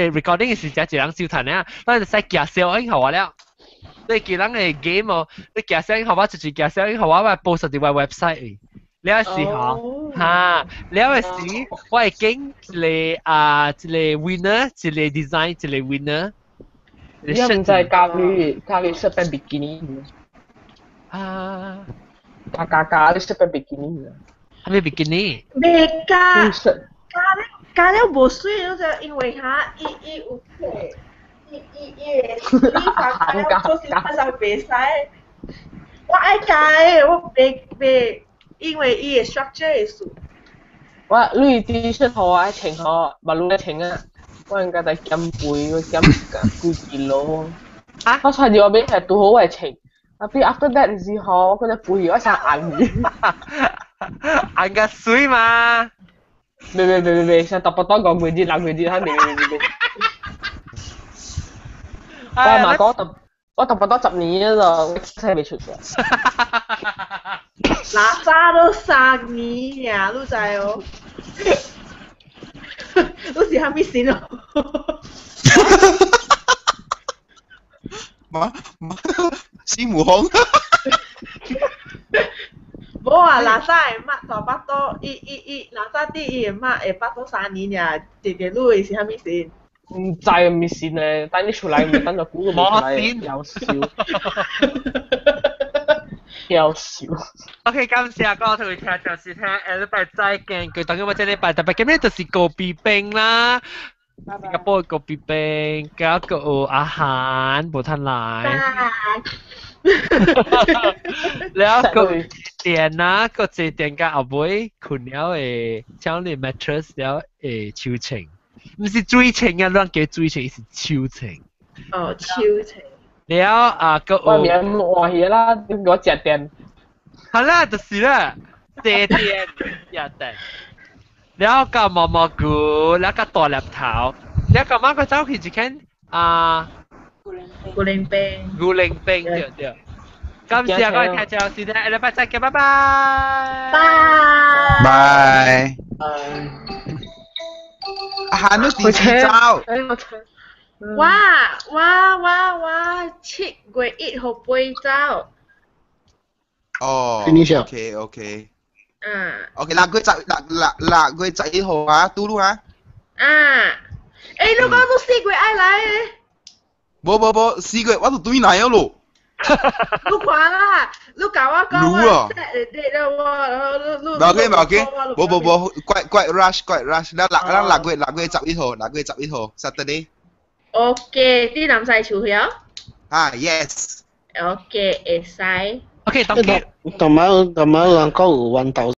recording 的時，這一人收攤咧，咱就使寄小影予我了。你記人的 game 哦，你寄小影予我，就是寄小影予我，我 post 佇我 website。了時候，哈，了時我會揀一個啊，一個 winner，一個 design，一個 winner。你唔知教你識變比基尼？啊，加加加，你識變比基尼？係咩比基尼？未加，加加了無水，你知因為哈，伊伊有伊伊伊個理髮加了做是較少袂使。我愛加的，我袂袂。因為伊個 structure 會輸。我你 T-shirt 予我愛穿吼，馬路愛穿啊！我應該在減肥，我減幾キロ。啊！我穿住我買係拄好我會穿，啊比 after that 時候，我覺得肥，我想按去。按個水嘛？袂袂袂袂袂，像特別多五個月、6個月，哈袂袂袂袂。我嘛講特，我特別多10年了，我真係未出過。垃圾都3年呀，你知哦？你是蝦米先哦？嘛嘛，孫悟空。無啊，垃圾會抹大腹肚，伊伊伊，垃圾啲伊會抹會腹肚3年呀，直直你是蝦米先？唔知啊，咪先咧，等你出來，咪等到估個冇出來，有笑。有笑。 OK，感謝各位聽眾收聽，下禮拜再見。佢當然我這禮拜特別今日就是高比冰啦，新加坡高比冰，加個阿韓無趁來。了個電啊，個這電甲後尾睏了會將你 mattress 了會抽清，毋是水清啊，亂加水清是抽清。哦，抽清。了啊，個我免換去啦，我食電。好啦，就是啦，食電食電。了個毛毛菇，了個大粒頭，了個媽個走去一間啊，牛奶冰，牛奶冰對對。感謝各位聽眾收聽，下禮拜再見，拜拜。拜。拜。阿韓都電視走。我我我我7月1號飛走。哦。OK OK。啊。 OK，6月10，6月11號啊，拄拄啊。啊。欸，你講你4月愛來的？無無無，4月我就轉來了咯。你看啦，你共我講我 set 的 date 我你無要緊無要緊，無無無，quite quite rush quite rush，咱咱6月11號，6月11號，Saturday。 OK，佇南西樹曉？啊，yes。 OK，會使。 OK，當同埋同埋人講有 1000。